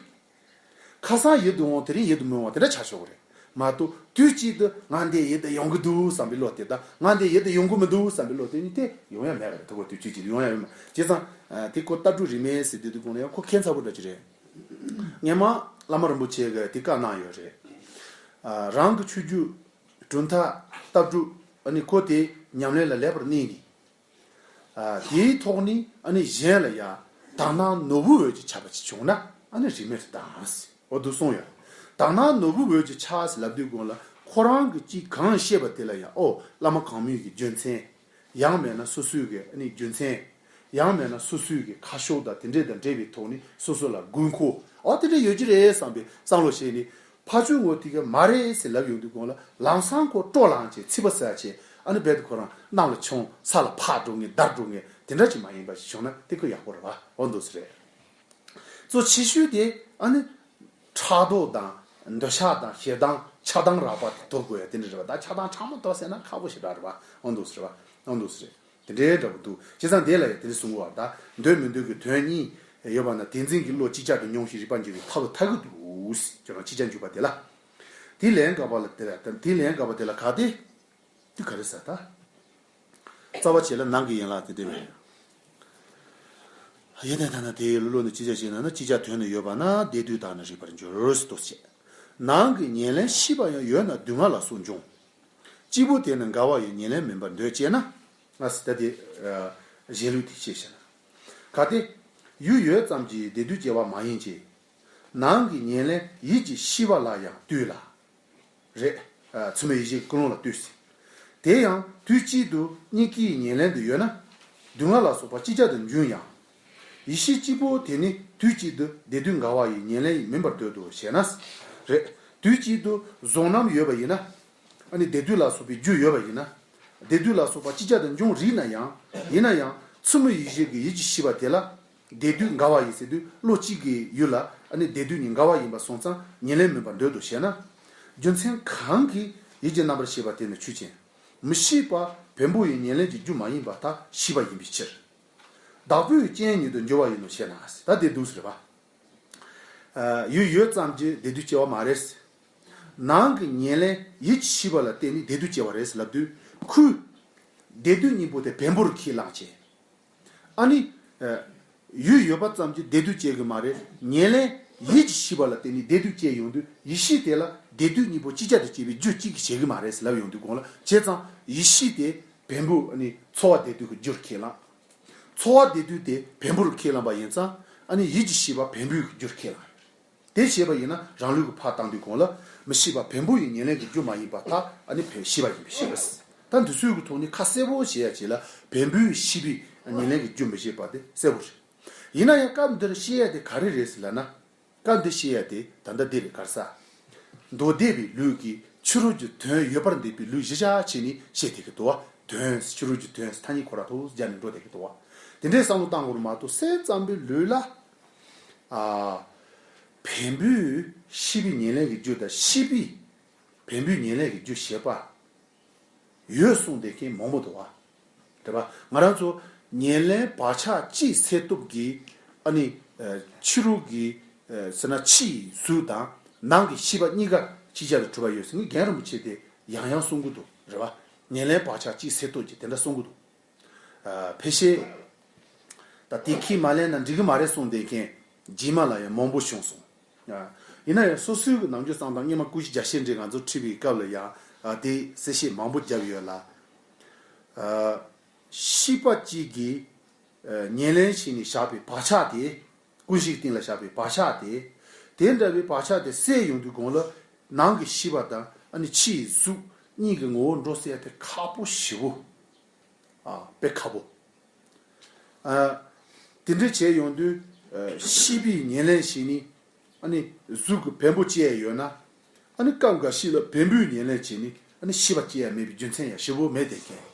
ཁ་སང་ཡིད་དུ་འོང་དེ་རིང་ཡིད་དུ་མི་འོང་དེ་འདྲ་ཆགས་ཆོག་གི་རེད་མ་གཏོགས། དུས་གཅིག་ཏུ་ང་འདི་ཡིད་དུ་ཡོང་གི་འདུག་བསམ་པའི་བློ་དེ་དང་། ང་འདི་ཡིད་དུ་ཡོང་གི་མི་འདུག་བསམ་པའི་བློ་དེ་གཉིས་དེ་ཡོང་ཡ་མེད་པ་རེད། ད་ཁོ་དུས་གཅིག་གཅིག་ཏུ་ཡོང་ཡ་ཡོད་མ་རེད། བྱས་ཙང་། ཨ། དེ་ཁོ་ལྟ་གྲུབ་རིས་མེད་ཟེར་དུས་དུས་གོང་ལ་ཡང་ཁོ་ཁྱད་མཚར་པོ་འདྲ་ཅིག་རེད། སྔོན་མ་བླ་མ་རིན་པོ་ཆེ་གིས་དེ་བཀའ་གནང་ཡོད་རེད། ཨ། རང་གི་ཆོས་བརྒྱུད་གྲུབ་མཐའ་ལྟ་གྲུབ། ཨ་ནི་ཁོ་དེ་ཉམས་ལེན་ལ་ལེགས་པར་གནས་ནས། ཨ། དེའི་ཐོག་ནས་ཨ་ནི་གཞན་ལ་ཡང་དག་སྣང་ནོར་བུ་འོད་ཀྱི་ཆགས་པ་ཅིག་བྱུང་ན་ཨ་ནི་རིས་མེད་དུ་བཏང་ཟེར། འོ་འདུག་གསུངས་ཡོད། དག་སྣང་ནོར་བུ་འོད་ཀྱི་ཆགས་ཟེར་ལབ་དུས་གོང་ལ་ཁོ་རང་གིས་ཅིག་གང་བཤད་པ་དེ་ལ་ཡང་། ཨོ། བླ་མ་གང་མོས་ཀྱི་རྒྱུ་མཚན། ཡང་མེད་ན་སོ་སོའི་གི་ཨ་ནི་རྒྱུ་མཚན། ཡང་མེད་ན་སོ་སོའི་གི་ཁ་ཕྱོགས་དང་དེ་འདྲས་དང་འབྲེལ་བའི་ཐོག་ནས་སོ་སོ་ལ་དགོས་མཁོ། ཨོ། དེ་འདྲས་ཡོད་ཀྱི་རེད་བསམ་པའི་བསམ་བློ་བྱས་ནས། ཕར་ཕྱོགས་ངོས་དེ་ག་མ་རེད་ཟེར་ལབ་ཡོང་དུས་གོང་ལ་ལམ་སང་ཁོ་སྤྲོ་ལངས་བྱས་ཚིག་པ་ཟ་བྱས། ཨ་ནི་རྦད་དེ་ཁོ་རང་གནམ་ལ་མཆོང་ས་ལ་ཕར་འགྲོ་མཁན་འདར་འགྲོ་མཁན་དེ་འདྲ་ཅིག་མ་ཡིན་པ་ཞིག་བྱུང་ན་དེ་ཁོ་ཡག་པོ་རེད་པ། འོ་འདུག་སེ་རེད། གཙོ་ཆེ་ཤོས་དེ་ཨ་ནི་ཕྲག་དོག་དང་འདོད་ཆགས་དང་ཞེ་སྡང་ཆགས་སྡང་རགས་པ་དེ་དོར་དགོས་ཡ་དེ་འདྲ་རེད་པ། ད་ཆགས་སྡང་ཕྲ་མོ་དོར་ཟེར་ན་ཁག་པོ་ཞེ་དྲག་རེད་པ། འོ་འདུག་སེ་རེད་པ། འོ་འདུག་སེ་རེད། དེ་འདྲའི་འདྲ་པོ་འདུག་བྱས་ཙང་དེ་ལ་ཡང་དེ་འདྲ་གསུང་གི་ཡོད་པ། ད་འདོད་མི་འདོད་ཀྱི་དོན་གཉིས་ཡོད་པ་ན། དེ་འཛིན་གྱི་བློ་ཅིག་ཅར་དུ་ཉུང་ཞིང་རིག་པ་འབྱུང་བའི་ཐབས་ལ་ཐར་གྱི་འདུག་ཁྱོད་རང་ཅིག་ཅར་འཇུག་པ་དེ་ལ། དེ་ལན་དགག་པ་ལ་དེ་ལ་དེ་ལན་དགག་པ་དེ་ལ་ག་དེ། དེ་ག་རེ་ཟེར་ད། རྩ་བ་བྱས་ལ་ནང་གི་ཡན་ལག་དེ་དེ་བས། ཡོན་ཏན་ཐ་ན་དེའི་བློ་ནི་ཅིག་ཅར་ཞིག་ན་ན་ཅིག་ཅར་དོན་ནི་ཡོད་པ་ན་བདེ་སྡུག་དག་ནི་རིག་པར་འགྱུར་ཟེར་དུ་བྱས། ནང་གི་ཉེར་ལེན་ཤེས་པ་ཡང་ཡོད་ན་སྡུག་བསྔལ་ལ་སོགས་འབྱུང་། སྐྱེས་བུ་དེ་ནི་འགལ་བ་ཡི་ཉེར་ལེན་མིན་པར་འདོད་ཅེ་ན། ང་སི་ད་དེ། གཞན་ལུགས་དེ་ཤེས་ཤེ་ན། གལ་ཏེ། ཡུལ་ཡོད་ཙམ་གྱིས་བདེ་སྡུག་སྐྱེ་བ་མ་ཡིན་གྱི། ནང་གི་ཉེར་ལེན་ཡིད་ཀྱི་ཤེས་པ་ལ་ཡང་ལྟོས་ལ། རེད། ཚུལ་མིན་ཡིད་བྱེད་ཀུན་སློང་ལ་ལྟོས་ཟེར། དེ་ཡང་དུས་གཅིག་ཏུ་གཉིས་ཀའི་ཉེར་ལེན་དུ་ཡོད་ན། སྡུག་བསྔལ་ལ་སོགས་པ་ཅིག་ཅར་དུ་འབྱུང་ཡང་། ཡིད་ཤེས་གཅིག་པོ་དེ་ནི་དུས་གཅིག་ཏུ་བདེ་སྡུག་འགལ་བ་ཡི་ཉེར་ལེན་མིན་པར་འདོད་དོ་ཞེ་ན། རེད། དུས་གཅིག་ཏུ་གཟུང་རྣམ་ཡོད་པ་ཡིན་ན། ཨ་ནི་བདེ་སྡུག་ལ་སོགས་པའི་རྒྱུ་ཡོད་པ་ཡིན་ན། བདེ་སྡུག་ལ་སོགས་པ་ཅིག་ཅར་དུ་འབྱུང་རིགས་ན་ཡང་། ཡིན་ན་ཡང་ཚུལ་མིན་ཡིད་བྱེད་ཀྱི་ཡིད་ཀྱི་ཤེས་པ་དེ་ལ། བདེ་སྡུག་འགལ་བ་ཡིན་ཟེར་དུས་བློ་གཅིག་གི་ཡུལ་ལ་ཨ་ནི་བདེ་སྡུག་གཉིས་འགལ་བ་ཡིན་པ་སོང་ཙང་ཉེར་ལེན་མིན་པར་འདོད་དོ་ཞེ་ན། རྒྱུ་མཚན་གང་གིས་ཡིད་ཀྱི་རྣམ་པར་ཤེས་པ་དེ་ནི་ཆོས་ཅན། མི་ཤེས་པ་བེམ་པོ་ཡི་ཉེར་ལེན་གྱི་རྒྱུ་མ་ཡིན་པར་ཐལ་ཤེས་པ་ཡིན་པའི་ཕྱིར། བདག་པོའི་རྐྱེན་ཉིད་དུ་འགྱུར་བ་ཡིན་ནོ་ཞེ་ན། ད་དེ་འདུག་ཟེར་བ། ཡུལ་ཡོད་ཙམ་གྱིས་བདེ་སྡུག་སྐྱེ་བ་མ་རེད། ནང་གི་ཉེར་ལེན་ཡིད་ཀྱི་ཤེས་པ་ལ་བརྟེན་ནས་བདེ་སྡུག་སྐྱེ་བ་རེད་ལབ་དུས་ཁོས་བདེ་སྡུག་གཉིས་པོ་དེ་བེམ་པོར་ཁས་བླངས་བྱས། ཨ་ནི། ཡུལ་ཡོད་པ་ཙམ་གྱིས་བདེ་སྡུག་སྐྱེ་གི་མ་རེད། ཉེར་ལེན་ཡིད་ཀྱི་ཤེས་པ་ལ་བརྟེན་ནས་བདེ་སྡུག་སྐྱེ་ཡོང་དུས་ཡིད་ཤེས་དེ་ལ་བདེ་སྡུག་གཉིས་པོ་ཅིག་ཅར་དུ་སྐྱེ་བའི་རྒྱུ་གཅིག་གིས་བྱེད་གི་མ་རེད་ལབ་ཡོང་དུས་གོང་ལ་བྱས་ཙང་ཡིད་ཤེས་དེ་བེམ་པོ་ཨ་ནི་ཚོར་བ་བདེ་སྡུག་གི་རྒྱུར་ཁས་བླངས། ཚོར་བ་བདེ་སྡུག་དེ་བེམ་པོར་ཁས་བླངས་པ་ཡིན་ཙང་ཨ་ནི་ཡིད་ཀྱི་ཤེས་པ་བེམ་པོའི་རྒྱུར་ཁས་བླངས། དེ་བྱས་པ་ཡིན་ན་རང་ལུགས་ཀྱི་ཕར་བཏང་དུས་གོང་ལ་མི་ཤེས་པ་བེམ་པོ་ཡི་ཉེར་ལེན་གྱི་རྒྱུ་མ་ཡིན་པར་ཐལ་ཨ་ནི་བེམ་ཤེས་པ་ཡིན་པའི་ཕྱིར། ད་འདི་ཚོའི་གི་ཐོག་ནས་ཁ་གསལ་པོ་བྱེད་ཡ་བྱེད་ལ་བེམ་པོའི་ཤེས་པའི་ཉེར་ལེན་གྱི་རྒྱུ་མི་བྱེད་པ་དེ་གསལ་པོ་རེད། ཡིན་ན་ཡང་སྐབས་འདིར་བཤད་ཡ་དེ་ག་རེ་རེད་ཟེར་ལབ་ན། སྐབས་འདི་བཤད་ཡ་དེ་ད་ལྟ་འདི་རེད་ག་རེ་ཟེར། མདོ་སྡེ་པའི་ལུགས་ཀྱིས་ཕྱི་རོལ་གྱི་དོན་ཡོད་པར་འདོད་པའི་ལུགས་གཞི་བཞག་བྱས་ནས་བཤད་བསྡད་ཀྱི་འདུག་བ། དོན་ཕྱི་རོལ་གྱི་དོན་ཐ་སྙད་ཁོ་ར་ཐོག་སྦྱར་ནས་འགྲོ་བསྡད་ཀྱི་འདུག་བ། དེ་འདྲའི་བསམ་བློ་བཏང་དགོས་རེད་མ་གཏོགས་སེམས་ཙམ་པའི་ལུགས་ལ། ཨ། བེམ་པོའི་ཤེས་པའི་ཉེར་ལེན་གྱི་རྒྱུ་དང་ཤེས་པའི་བེམ་པོའི་ཉེར་ལེན་གྱི་རྒྱུ་ཞེས་པ་ཡོད་གསུངས་བསྡད་མཁན་མང་པོ་འདུག་བ། རེད་པ། ང་རང་ཚོ་ཉེར་ལེན་བག་ཆགས་གཅིག་སེལ་སྟོབས་ཀྱིས་ཨ་ནི་ཕྱི་རོལ་གྱི་ཟེར་ན་ཕྱིའི་གཟུགས་དང་ནང་གི་ཤེས་པ་གཉིས་ཀ་ཅིག་ཅར་དུ་གྲུབ་པ་ཡོད་ཟེར་ནས་རྒན་རིན་པོ་ཆེ་དེ་ཡང་ཡང་གསུང་གི་འདུག་རེད་པ། ཉེར་ལེན་བག་ཆགས་གཅིག་སེལ་སྟོབས་ཀྱིས་དེ་འདྲ་གསུང་གི་འདུག་ཕལ་ཆེར་ད་དེ་ཁས་མ་ལེན་ན་འགྲིག་གི་མ་རེད་གསུངས་བསྡད་མཁན་རྗེས་མ་ལ་ཡང་མང་པོ་བྱུང་སོང་། ཡིན་ན་ཡང་སོ་སོའི་གི་ནམ་རྒྱུན་བསམ་སྟངས་སྔོན་མ་ཀུན་གཞི་རྒྱ་ཆེར་འདྲི་ང་ཚོ་ཁྲིད་པའི་སྐབས་ལ་ཡང་དེ་གསལ་བཤད་མང་པོ་བརྒྱབ་ཡོད་ལ། ཤེས་པ་གཅིག་གིས་ཉེར་ལེན་བྱས་ནས་བཞག་པའི་བག་ཆགས་དེ། ཀུན་གཞིའི་སྟེང་ལ་བཞག་པའི་བག་ཆགས་དེ། དེ་འདྲ་བའི་བག་ཆགས་དེ་སད་ཡོང་དུས་གོང་ལ་ནང་གི་ཤེས་པ་དང་ཨ་ནི་ཕྱིའི་གཟུགས་གཉིས་ཀྱི་ངོ་བོ་འགྲོ་ཟེར་ཡ་དེ་ཁག་པོ་ཞེ་པོ། ཨ། དཔེ་ཁག་པོ། ཨ། དེ་འདྲ་བྱས་ཡོང་དུས་ཨ། ཤེས་པའི་ཉེར་ལེན་བྱས་ནས་ཨ་ནི་གཟུགས་ཀྱི་བེམ་པོ་སྐྱེ་ཡོད་ན། ཨ་ནི་སྐབས་འགའ་ཞིག་ལ་བེམ་པོའི་ཉེར་ལེན་བྱས་ནས་ཨ་ནི་ཤེས་པ་སྐྱེ་ཡ་མེད་པའི་རྒྱུ་མཚན་ཡང་ཞེ་པོ་མེད་དེ་མཁན།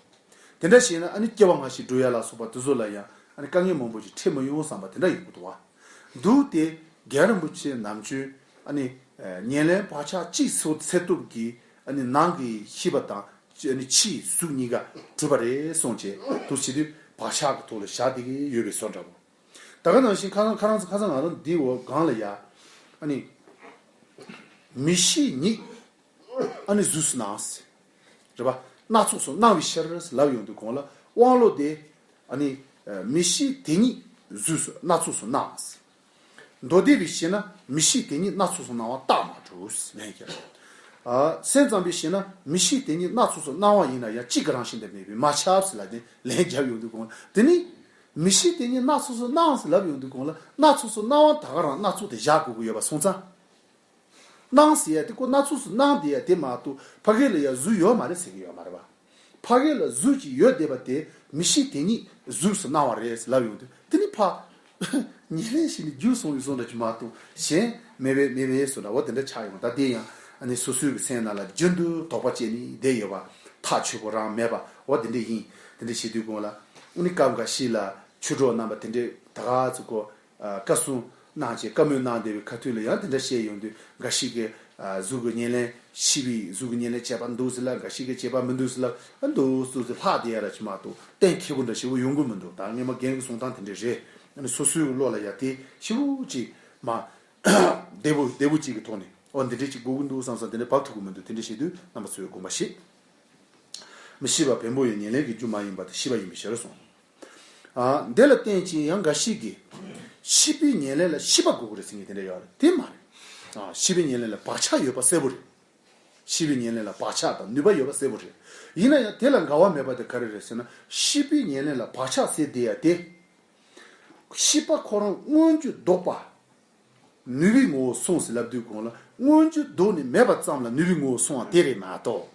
དེ་འདྲ་བྱས་ན་ཨ་ནི་སྐྱེ་བ་སྔ་ཕྱི་འགྲོ་ཡ་ལ་སོགས་པ་དེ་ཚོ་ལ་ཡང་ཨ་ནི་དཀའ་ངལ་མང་པོ་ཞིག་འཕྲད་མི་ཡོང་བསམ་པ་དེ་འདྲ་ཡོང་གི་འདུག་བ། འདུག་སྟེ་རྒན་རིན་པོ་ཆེ་ནམ་རྒྱུན་ཨ་ནི་ཉེར་ལེན་བག་ཆགས་གཅིག་སེལ་སྟོབས་ཀྱིས་ཨ་ནི་ནང་གི་ཤེས་པ་དང་ཨ་ནི་ཕྱིའི་གཟུགས་གཉིས་ཀ་གྲུབ་པ་རེད་གསུངས་བྱས་འདུག་བྱེད་དུས་བག་ཆགས་ཀྱི་ཐོག་ལ་བཞག་བསྡད་ཀྱི་ཡོད་པའི་བཟོ་འདྲ་བོ། ད་ག་ནང་བཞིན་ཁ་སང་ཁ་རང་ཚོ་ཁ་སང་ང་རང་འདི་འོ་སྒང་ལ་ཡ། ཨ་ནི། མིག་ཤེས་ཉིད། ཨ་ནི་གཟུགས་སུ་སྣང་། རེད་པ། སྣ་ཚོགས་སུ་སྣང་བའི་ཕྱིར་ལབ་ཡོང་དུས་གོང་ལ་དབང་བློ་དེ། ཨ་ནི། མིག་ཤེས་དེ་ཉིད་གཟུགས་སུ་སྣ་ཚོགས་སུ་སྣང་། མདོ་སྡེ་པས་བཤད་ན་མིག་ཤེས་དེ་ཉིད་སྣ་ཚོགས་སུ་སྣང་བ་རྟགས་མ་གྲུབ་ལན་བརྒྱབ། ཨ། སེམས་ཙམ་པས་བཤད་ན་མིག་ཤེས་དེ་ཉིད་སྣ་ཚོགས་སུ་སྣང་བ་ཡིན་ན་ཡང་གཅིག་གི་རང་བཞིན་དུ་མེད་པས་མ་ཁྱབ་ཟེར་ལབ་ནས་ལན་བརྒྱབ་ཡོང་དུས་གོང་ལ་དེ་ནི། མིག་ཤེས་དེ་ཉིད་སྣ་ཚོགས་སུ་སྣང་ཟེར་ལབ་ཡོང་དུས་གོང་ལ་སྣ་ཚོགས་སུ་སྣང་བ་ད་ག་རང་སྣ་ཚོགས་དེ་བཞག་དགོས་ཀྱི་ཡོད་པ་སོང་ཙང་། སྣང་ཟེར་ཡ་དེ་ཁོ་སྣ་ཚོགས་སུ་སྣང་བསྡད་ཡ་དེ་མ་གཏོགས་ཕ་གི་ལ་ཡ་གཟུགས་ཡོད་མ་རེད་ཟེར་གི་ཡོད་མ་རེད་པ། ཕ་གི་ལ་གཟུགས་ཅིག་ཡོད་བསྡད་པ་དེ་མིག་ཤེས་དེ་ཉིད་གཟུགས་སུ་སྣང་བ་རེད་ཟེར་ལབ་ཡོང་དུས་དེ་ནི་ཕ། ཉེར་ལེན་བྱས་ནས་རྒྱུ་སོང་ཡོད་སོང་འདྲ་ཅིག་མ་གཏོགས་གཞན་མེད་པའི་མེད་པའི་སོ་འདྲ་བ་དེ་འདྲ་ཆགས་ཡོང་ད་དེ་ཡང་ཨ་ནི་སོ་སོའི་གི་སེམས་ནང་ལ་རྒྱུན་དུ་དོགས་པ་བཅད་ནས་བསྡད་ཡོད་པ་ཐག་ཆོད་པོ་རང་མེད་པ་བ་དེ་འདྲ་ཡིན། དེ་འདྲ་བྱེད་དུས་གོང་ལ་ཨ་ནི་སྐབས་འགའ་ཞིག་ལ་ཆོས་གྲོགས་རྣམ་པ་དེ་འདྲས་ད་ག་ཚོད་གོ་བཀའ་གསུང་གནང་བྱས་བཀའ་མོལ་གནང་བསྡད་པའི་ཁ་ཐུག་ལ་ཡང་དེ་འདྲ་བཤད་ཡོང་དུས་འགའ་ཞིག་གིས་གཟུགས་ཀྱི་ཉེར་ལེན་ཤེས་པའི་གཟུགས་ཀྱི་ཉེར་ལེན་བྱས་པ་འདུག་ཟེར་ལ་འགའ་ཞིག་གིས་བྱས་པ་མི་འདུག་ཟེར་ལ་འདུག་ཟེར་ལྷག་བསྡད་ཡ་ར་ཅིག་མ་གཏོགས་གཏན་འཁེལ་པོ་འདྲ་ཞིག་ཡོང་གི་མི་འདུག་ད་སྔོན་མ་རྒན་གྱི་གསུང་སྟངས་དེ་འདྲས་རེད། ཨ་ནི་སོ་སོའི་བློ་ལ་ཡ་དེ་ཞིབ་པོ་ཅིག་མ་བདེ་པོ་བདེ་པོ་ཅིག་གི་ཐོག་ནས་ཨོ་འདི་འདྲས་ཅིག་དགོས་ཀྱི་འདུག་བསམ་བསམ་དེ་འདྲས་བབས་ཐུབ་ཀྱི་མི་འདུག་དེ་འདྲས་བྱེད་དུས་རྣམ་པ་ཚོས་དགོངས་པ་བཞེས། མི་ཤེས་པ་བེམ་པོ་ཡི་ཉེར་ལེན་གྱི་རྒྱུ་མ་ཡིན་པ་དེ་ཤེས་པ་ཡིན་པའི་ཕྱིར་གསུངས། ཨ། འདི་ལ་བརྟེན་ཅིང་ཡང་འགའ་ཞིག་གིས། ཤེས་པའི་ཉེར་ལེན་ལ་ཤེས་པ་དགོས་ཀྱི་རེད་ཟེར་མཁན་དེ་འདྲ་ཡོད་རེད་དེ་མ་རེད། ཨ། ཤེས་པའི་ཉེར་ལེན་ལ་བག་ཆགས་ཡོད་པ་གསལ་པོ་རེད། ཤེས་པའི་ཉེར་ལེན་ལ་བག་ཆགས་དང་ནུས་པ་ཡོད་པ་གསལ་པོ་རེད། ཡིན་ན་ཡང་དེ་ལ་འགལ་བ་མེད་པ་དེ་ག་རེ་རེད་ཟེར་ན་ཤེས་པའི་ཉེར་ལེན་ལ་བག་ཆགས་ཟེར་བསྡད་ཡ་དེ། ཤེས་པ་ཁོ་རང་མངོན་རྒྱུ་ལྡོག་པ། ནུས་པའི་ངོ་བོ་སོང་ཟེར་ལབ་དུས་གོང་ལ་མངོན་རྒྱུ་ལྡོག་ནས་མེད་པ་ཙམ་ལ་ནུས་པའི་ངོ་བོ་སོང་བ་དེ་རེད་མ་གཏོགས།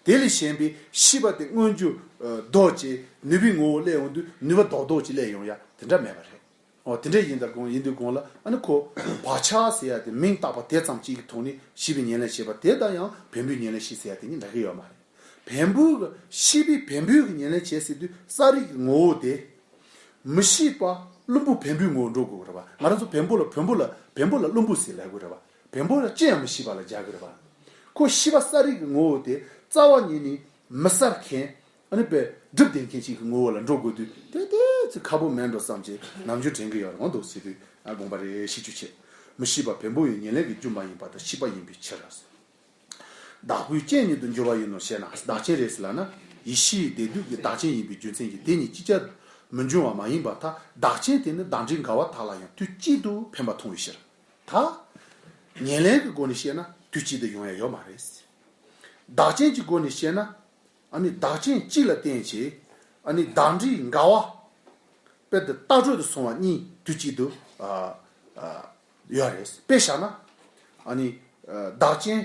དེ་ལས་གཞན་པའི་ཤེས་པ་དེ་མངོན་རྒྱུ་ལྡོག་ཅེས་ནུས་པའི་ངོ་བོ་སླེབས་ཡོང་དུས་ནུས་པ་ལྡོག་ལྡོག་ཅིག་སླེབས་ཡོང་ཡ་དེ་འདྲ་མེད་པ་རེད། འོ་དེ་འདྲ་ཡིན་དུས་གོང་ཡིན་དུས་གོང་ལ་ཨ་ནི་ཁོ་བག་ཆགས་ཟེར་ཡ་དེ་མིང་བཏགས་པ་དེ་ཙམ་གཅིག་གི་ཐོག་ནས་ཤེས་པའི་ཉེར་ལེན་བྱེད་པ་དེ་དང་ཡང་བེམ་པོའི་ཉེར་ལེན་བྱེད་ཟེར་ཡ་དེ་གཉིས་འདྲ་གི་ཡོད་མ་རེད། བེམ་པོའི་ཤེས་པའི་བེམ་པོའི་ཉེར་ལེན་བྱེད་ཟེར་དུས་རྩ་རིག་གི་ངོ་བོ་དེ། མི་ཤེས་པ་བླུན་པོ་བེམ་པོའི་ངོ་བོ་འགྲོ་དགོས་རེད་པ། ང་རང་ཚོ་བེམ་པོ་ལ་བེམ་པོ་ལ་བེམ་པོ་ལ་བླུན་པོ་ཟེར་ལབ་དགོས་རེད་པ། བེམ་པོ་ལ་ཅི་ཡང་མི་ཤེས་པ་ལ་སྦྱར་དགོས་རེད་པ། ཁོ་ཤེས་པ་གསལ་རིག་གི་ངོ་བོ་དེ་རྩ་བ་ཉིད་ནས་མི་གསལ་མཁན། ཨ་ནི་པས་སྒྲུབ་བསྡད་མཁན་ཅིག་གི་ངོ་བོ་ལ་འགྲོ་དགོས་དུས་དེ་དེ་ཚོ་ཁག་པོ་མེད་འགྲོ་བསམ་གྱི་ནམ་རྒྱུན་དྲན་གི་ཡོད་རེད། འོ་འདུག་ཟེར་དུས་ཨ་དགོངས་པ་རེ་ཞུ་རྒྱུ་བྱས། མི་ཤེས་པ་བེམ་པོ་ཡི་ཉེར་ལེན་གྱི་རྒྱུ་མ་ཡིན་པ་དང་ཤེས་པ་ཡིན་པའི་ཕྱིར། བདག་པོའི་རྐྱེན་ཉིད་དུ་འགྱུར་བ་ཡིན་ནོ་ཞེ་ན། བདག་རྐྱེན་རེད་ཟེར་ལབ་ན། ཡེ་ཤེས་བདེ་སྡུག་གི་བདག་རྐྱེན་ཡིན་པའི་རྒྱུ་མཚན་གྱིས་དེ་གཉིས་ཅིག་ཅར་མི་འབྱུང་བ་མ་ཡིན་པར་ཐལ། བདག་རྐྱེན་དེ་ནི་བདག་འབྲས་འགལ་བ་དག་ལ་ཡང་དུས་གཅིག་ཏུ་འཕེན་པ་མཐོང་བའི་ཕྱིར། ད་ཉེར་ལེན་གྱི་སྒོ་ནས་བཤད་ན་དུས་གཅིག་ཏུ་ཡོང་ཡ་ཡོད་མ་རེད། བདག་རྐྱེན་གྱི་སྒོ་ནས་བཤད་ན། ཨ་ནི་བདག་རྐྱེན་གཅིག་ལ་བརྟེན་བྱས་ཨ་ནི་བདག་འབྲས་འགལ་བ། དཔེ་དེ་ལྟག་སྤྲོད་དུ་སོང་བ་གཉིས་དུས་གཅིག་ཏུ་ཨ་ཨ་ཡོད་རེད། དཔེ་བཞག་ན་ཨ་ནི་ཨ་བདག་རྐྱེན་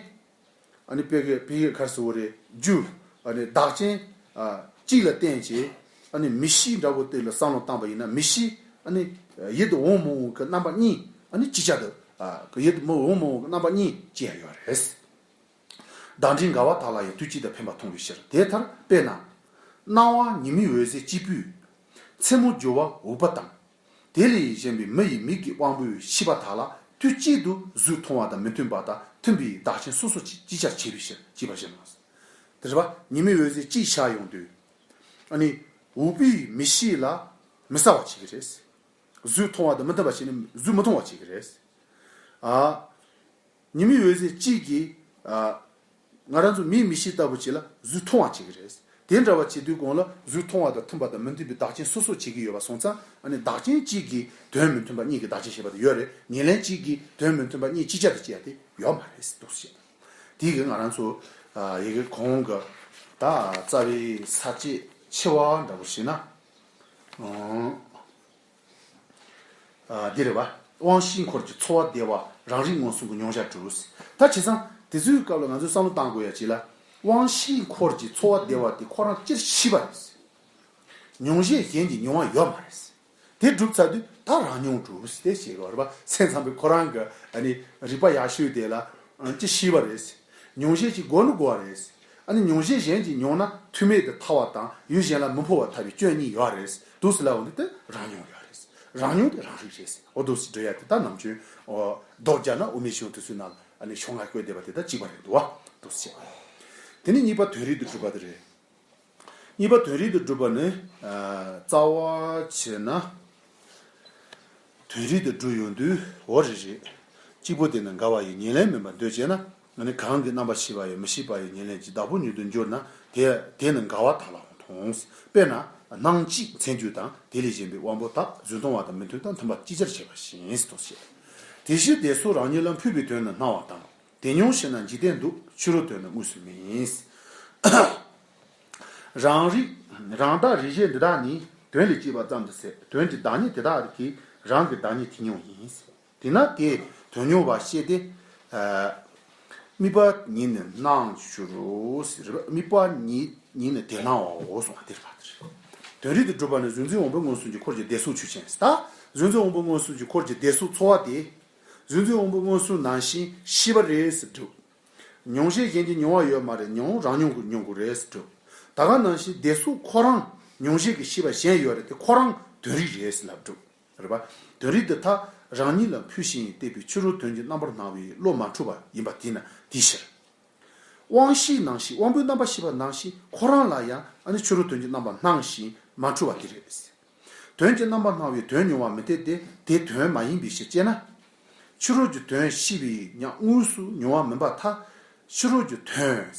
ཨ་ནི་དཔེ་གི་དཔེ་གི་ག་རེ་ཟེར་བ་རེད། རྒྱུ་ཨ་ནི་བདག་རྐྱེན་ཨ་གཅིག་ལ་བརྟེན་བྱས་ཨ་ནི་མི་ཤེས་འདྲ་བོ་དེ་ལ་བསམ་བློ་བཏང་པ་ཡིན་ན་མི་ཤེས་ཨ་ནི་ཡིད་དུ་འོང་མི་འོང་གི་རྣམ་པ་གཉིས་ཨ་ནི་ཅིག་ཅར་དུ་ཨ་ཡིད་དུ་མི་འོང་མི་འོང་གི་རྣམ་པ་གཉིས་སྐྱེ་ཡ་ཡོད་རེད། བདག་འབྲས་འགལ་བ་དག་ལ་ཡང་དུས་གཅིག་ཏུ་འཕེན་པ་མཐོང་བའི་ཕྱིར། དེ་ལྟར་དཔེར་ན། སྣང་བ་ཉི་མའི་འོད་ཟེར་གཅིག་པུས་མཚན་མོ་སྦྱོར་བ་འུག་པ་དང་། དེ་ལས་གཞན་པའི་མི་ཡི་མིག་གི་དབང་པོའི་ཤེས་པ་དག་ལ་དུས་གཅིག་ཏུ་གཟུགས་མཐོང་བ་དང་མི་མཐུན་པ་དང་མཐུན་པའི་བདག་རྐྱེན་སོ་སོ་ཅིག་ཅིག་ཅར་བྱེད་པའི་ཕྱིར་ཅེས་པ་བཞིན་ནོ། དེ་རེད་པ། ཉི་མའི་འོད་ཟེར་གཅིག་ཤར་ཡོང་དུས། ཨ་ནི། འུག་པས་མི་ཤེས་ལ་མི་གསལ་བ་བྱེད་ཀྱི་རེད། གཟུགས་མཐོང་བ་དང་མི་མཐུན་པ་བྱས་ནས་གཟུགས་མི་མཐོང་བ་བྱེད་ཀྱི་རེད། ཨ། ཉི་མའི་འོད་ཟེར་གཅིག་གིས་ཨ། ང་རང་ཚོ་མིག་མི་ཤེས་ལྟ་བུ་ཅིག་ལ་གཟུགས་མཐོང་བ་བྱེད་ཀྱི་རེད། དེ་འདྲ་བ་བྱེད་དུས་གོང་ལ་གཟུགས་མཐོང་བ་དང་མཐུན་པ་དང་མི་མཐུན་པའི་བདག་རྐྱེན་སོ་སོ་བྱེད་ཀྱི་ཡོད་པ་སོང་ཙང་ཨ་ནི་བདག་རྐྱེན་གཅིག་གིས་དོན་མི་མཐུན་པ་གཉིས་ཀྱི་བདག་རྐྱེན་བྱེད་པ་དེ་ཡོད་རེད། ཉེར་ལེན་གཅིག་གིས་དོན་མི་མཐུན་པ་གཉིས་གཅིག་ཅར་དུ་སྐྱེ་ཡ་དེ་ཡོད་མ་རེད་འདུག་ཟེར། དེ་གིས་ང་རང་ཚོ་ཨ་ཡི་གེ་གོང་གི་ད་རྩ་བའི་ས་བཅད་ཆེ་བ་འདྲ་བོ་ཞིག་ན། ཨང་། ཨ། འདི་རེད་བ། དབང་ཤེས་འཁོར་གྱི་ཚོར་བ་བདེ་བ་རང་རིག་མངོན་སུམ་གྱི་མྱོང་བྱར་གྲུབ། ད་བྱས་ཙང་དེ་ཚོའི་སྐབས་ལ་ང་ཚོས་བསམ་བློ་བཏང་དགོས་ཡ་ཅིག་ལ། དབང་ཤེས་འཁོར་གྱི་ཚོར་བ་བདེ་བ་དེ་ཁོ་རང་སྤྱིར་ཤེས་པ་རེད། མྱོང་བྱེད་གཞན་གྱིས་མྱོང་བ་ཡོད་མ་རེད། དེ་གྲུབ་ཚར་དུས་ད་རང་མྱོང་གྲུབ་ཟེར་ཞེས་པ་རེད་བ། སེམས་ཙམ་པའི་ཁོ་རང་གི་ཨ་ནི་རིག་པ་ཡག་ཤོས་དེ་ལ་ཅི་ཤེས་པ་རེད། མྱོང་བྱེད་ཀྱི་སྒོ་ནི་དགོས་པ་རེད། ཨ་ནི་མྱོང་བྱེད་གཞན་གྱིས་མྱོང་ན་ཐུག་མེད་དུ་ཐལ་བ་དང་ཡུལ་གཞན་ལ་མི་འཕོ་བར་ཐལ་བའི་སྐྱོན་གཉིས་ཡོད་རེད། འདུག་ཟེར་ལབ་འོང་དུས་དེ་རང་མྱོང་ཡོད་རེད། རང་མྱོང་དེ་རང་རིག་རེད། འོ་འདུག་ཟེར་འགྲོ་ཡ་དེ་ད་ནམ་རྒྱུན་ཨོ་མདོ་སྦྱར་ན་དབུ་མའི་གཞུང་དེ་ཚོའི་ནང་ལ་ཨ་ནི་ཤོག་ལྔ་བཀོད་བསྡད་པ་དེ་དང་གཅིག་པ་རེད་འདུག་བ། འདུག་ཟེར། དེ་ནས་གཉིས་པ་དོན་རིག་ཏུ་གྲུབ་པ་དེ་རེད། གཉིས་པ་དོན་རིག་ཏུ་གྲུབ་པ་ནི། ཨ། རྩ་བ་བྱས་ན། དོན་རིག་ཏུ་གྲུབ་ཡོང་དུས་འོ་རེ་རེད། གཅིག་པོ་དེ་ནི་འགལ་བ་ཡི་ཉེར་ལེན་མིན་པར་འདོད་ཅེ་ན། ཨ་ནི་གང་གི་རྣམ་པར་ཤེས་པ་ཡང་མི་ཤེས་པ་ཡི་ཉེར་ལེན་གྱི་བདག་པོ་ཉིད་དུ་འགྱུར་ན་དེ་དེ་ནི་འགལ་བ་དག་ལའང་མཐོང་། དཔེར་ན་སྣང་གཅིག་མཚན་བརྗོད་དང་དེ་ལས་གཞན་པའི་དབང་པོ་དག་གཟུགས་མཐོང་བ་དང་མི་མཐུན་དང་མཐུན་པ་ཅིག་ཅར་བྱེད་པ་བཞིན་དུ་བྱེད། དེ་ཕྱིར་དེ་སོགས་རང་ཉིད་ལ་འཕུལ་བའི་དོན་ནི་སྣང་བ་དང་། དེ་མྱོང་ཞེ་ན་འཇིག་རྟེན་འདུག་ཕྱི་རོལ་དོན་ནི་དངོས་སུ་མིན། རང་རིག་རང་བདག་རིག་བྱེད་འདི་དག་ནི་དོན་ལས་སྐྱེས་པ་ཙམ་དུ་ཟད། དོན་གྱི་བདག་ཉིད་དེ་དག་གི་རང་གི་བདག་ཉིད་དེ་མྱོང་ཡིན། དེས་ན་དེས་དོན་མྱོང་བ་ཤེས་ཏེ། ཨ། དམིགས་པ་ཉིད་ནི་སྣང་འགྱུར་རོ། དམིགས་པ་ཉིད་ཉིད་ནི་དེ་སྣང་བའོ་གསུངས་པ་དེར་བ་དེར། དོན་རིག་ཏུ་གྲུབ་པ་ནི་གཟུང་འཛིན་དབང་པོ་མངོན་སུམ་གྱི་འཁོར་གྱི་བདེ་སོགས་ཆོས་ཅན། ད་གཟུང་འཛིན་དབང་པོ་མངོན་སུམ་གྱི་འཁོར་གྱི་བདེ་སོགས་ཚོར་བ་དེ། གཟུང་འཛིན་དབང་པོ་མངོན་སུམ་ནང་བཞིན་ཤེས་པ་རེད་ཟེར་འགྲོ། མྱོང་བྱེད་གཞན་གྱིས་མྱོང་བ་ཡོད་མ་རེད། མྱོང་རང་མྱོང་གིས་མྱོང་དགོས་རེད་ཟེར་འགྲོ། ད་ག་ནང་བཞིན་བདེ་སོགས་ཁོ་རང་མྱོང་བྱེད་ཀྱི་ཤེས་པ་གཞན་ཡོད་རེད་དེ་ཁོ་རང་དོན་རིག་རེད་ཟེར་ལབ་འགྲོ། རེད་པ། དོན་རིག་འདི་དག་རང་ཉིད་ལ་འཕུལ་ཞིང་བལྟས་པའི་ཕྱི་རོལ་དོན་གྱི་རྣམ་པར་སྣང་བའི་བློ་མ་འཁྲུལ་བ་ཡིན་པ་དེས་ན་དེའི་ཕྱིར། དབང་ཤེས་ནང་བཞིན་དབང་པོའི་རྣམ་པར་ཤེས་པ་ནང་བཞིན་ཁོ་རང་ལ་ཡང་ཨ་ནི་ཕྱི་རོལ་དོན་གྱི་རྣམ་པར་སྣང་ཞིང་མ་འཁྲུལ་བ་དེ་རེད། དོན་གྱི་རྣམ་པར་སྣང་བའི་དོན་མྱོང་བ་མི་འཐད་དེ་དེ་དོན་མ་ཡིན་པའི་ཕྱིར་ཅེ་ན། ཕྱི་རོལ་གྱི་དོན་ཤེས་པས་ཀྱང་དངོས་སུ་མྱོང་བ་མིན་པར་ཐལ། ཕྱི་རོལ་གྱི་དོན།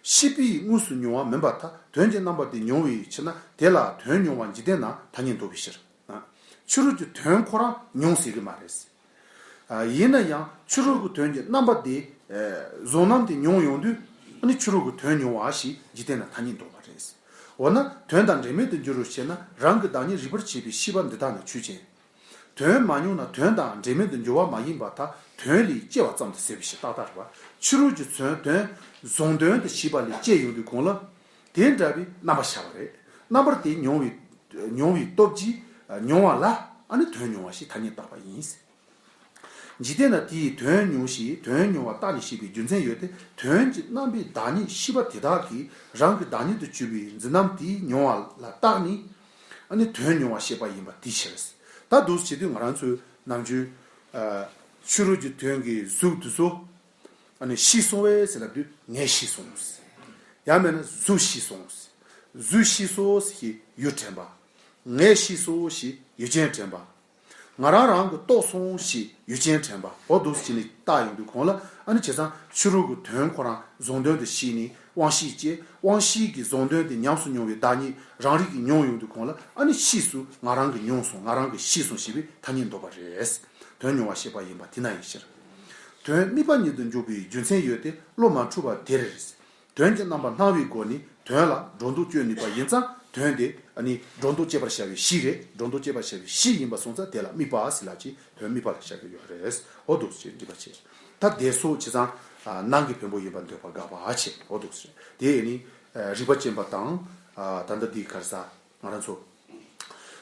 ཤེས་པས་དངོས་སུ་མྱོང་བ་མིན་པར་ཐལ། དོན་གྱི་རྣམ་པ་དེ་མྱོང་བའི་ཕྱིར་ན་དེ་ལ་དོན་མྱོང་བ་འཇིག་རྟེན་ན་ཐ་སྙད་འདོགས་པའི་ཕྱིར། ཕྱི་རོལ་གྱི་དོན་ཁོ་རང་མྱོང་ཟེར་གྱི་མ་རེད། ཡིན་ན་ཡང་ཕྱི་རོལ་གྱི་དོན་གྱི་རྣམ་པ་དེ། བཟུང་རྣམ་དེ་མྱོང་ཡོང་དུས་ཨ་ནི་ཕྱི་རོལ་གྱི་དོན་མྱོང་བ་ཞེས་འཇིག་རྟེན་ན་ཐ་སྙད་འདོགས་པ་རེད། འོ་ན་དོན་དང་འབྲེལ་མེད་དུ་འགྱུར་རོ་ཞེ་ན་རང་གི་བདག་ཉིད་རིག་པར་བྱེད་པའི་ཤེས་པ་འདི་དག་ནི་ཆོས་ཅན། དོན་མ་མྱོང་ན་དོན་དང་འབྲེལ་མེད་དུ་འགྱུར་བ་མ་ཡིན་པར་ཐལ། དོན་ལས་སྐྱེ་བ་ཙམ་དུ་ཟད་པའི་ཕྱིར་ཏག་ཏག་རེད་པ། ཕྱི་རོལ་གྱི་དོན་དོན་བཟུང་དོན་དུ་བྱས་པ་ལས་སྐྱེ་ཡོང་དུས་གོང་ལ། དེ་འདྲ་བའི་རྣམ་པ་ཤར་བ་རེད། རྣམ་པར་དེ་མྱོང་བའི་མྱོང་བའི་སྟོབས་ཀྱིས་མྱོང་བ་ལ་ཨ་ནི་དོན་མྱོང་བ་ཞེས་ཐ་སྙད་བཏགས་པ་ཡིན། འཇིག་རྟེན་ན་དེའི་དོན་མྱོང་ཞེས་དོན་མྱོང་བ་བརྟགས་ནས་བཤད་པའི་རྒྱུ་མཚན་ཡོད་དེ། དོན་གྱི་རྣམ་པའི་བདག་ཉིད་ཤེས་པ་དེ་དག་གིས་རང་གི་བདག་ཉིད་དུ་གྱུར་པའི་འཛིན་རྣམ་དེའི་མྱོང་བ་ལ་བརྟགས་ནས། ཨ་ནི་དོན་མྱོང་བ་ཤེས་པ་ཡིན་པ་དེའི་ཕྱིར། ད་འདུག་སེ་བྱེད་དུས་ང་རང་ཚོའི་ནམ་རྒྱུན་ཕྱི་རོལ་གྱི་དོན་གྱི་གཟུགས་དེ་ཚོ་ཨ་ནི་ཤེས་སོང་བས་ཟེར་ལབ་དུས་ངས་ཤེས་སོང་། ཡང་མིན་ན་གཟུགས་ཤེས་སོང་། གཟུགས་ཤེས་སོང་ཞེས་ཡུལ་དྲན་པ། ངས་ཤེས་སོང་ཞེས་ཡུལ་ཅན་དྲན་པ། ང་རང་རང་གིས་རྟོགས་སོང་ཞེས་ཡུལ་ཅན་དྲན་པ། འོ་འདུག་སེ་བྱས་ནས་བརྟགས་ཡོང་དུས་གོང་ལ་ཨ་ནི་བྱས་ཙང་ཕྱི་རོལ་གྱི་དོན་ཁོ་རང་བཟུང་དོན་དུ་ཤེས་ནས་དབང་ཤེས་སྐྱེ། དབང་ཤེས་ཀྱིས་བཟུང་དོན་དེ་ཉམས་སུ་མྱོང་བའི་བདག་ཉིད་རང་རིག་གིས་མྱོང་ཡོང་དུས་གོང་ལ་ཨ་ནི་ཤེས་སུ་ང་རང་གིས་མྱོང་སོང་། ང་རང་གིས་ཤེས་སོང་ཞེས་པའི་ཐ་སྙད་འདོགས་པ་རེད། དོན་མྱོང་བ་ཤེས་པ་ཡིན་པ་དེ་ན་ཡིན་ཕྱིར། དོན་དམིགས་པ་ཉིད་དུ་འཇོག་པའི་རྒྱུ་མཚན་ཡོད་དེ་བློ་མ་འཁྲུལ་བ་དེར། དོན་གྱི་རྣམ་པ་སྣང་བའི་སྒོ་ནས་དོན་ལ་སྒྲོ་འདོགས་གཅོད་ནུས་པ་ཡིན་ཙང་དོན་དེ་ནི་སྒྲོ་འདོགས་གཅོད་པར་བྱ་བའི་གཞི་རེད། སྒྲོ་འདོགས་གཅོད་པར་བྱ་བའི་གཞི་ཡིན་པ་སོང་ཙང་དེ་ལ་དམིགས་པ་ཟེར་ལབ་ཅིང་དོན་དམིགས་པ་ལ་བཞག་གི་ཡོད་རེད། འོ་འདུག་སེ་འགྲེལ་པ་བྱེད། ད་དེ་སོགས་བྱས་ཙང་ནང་གི་བེམ་པོ་ཡིན་པར་འདོད་པ་དགག་པ་བྱེད། འོ་འདུག་སེ་དེ་ནི་རིགས་པ་ཅན་པ་དང་ད་ལྟ་འདི་ག་རེ་ཟ། ང་རང་ཚོ་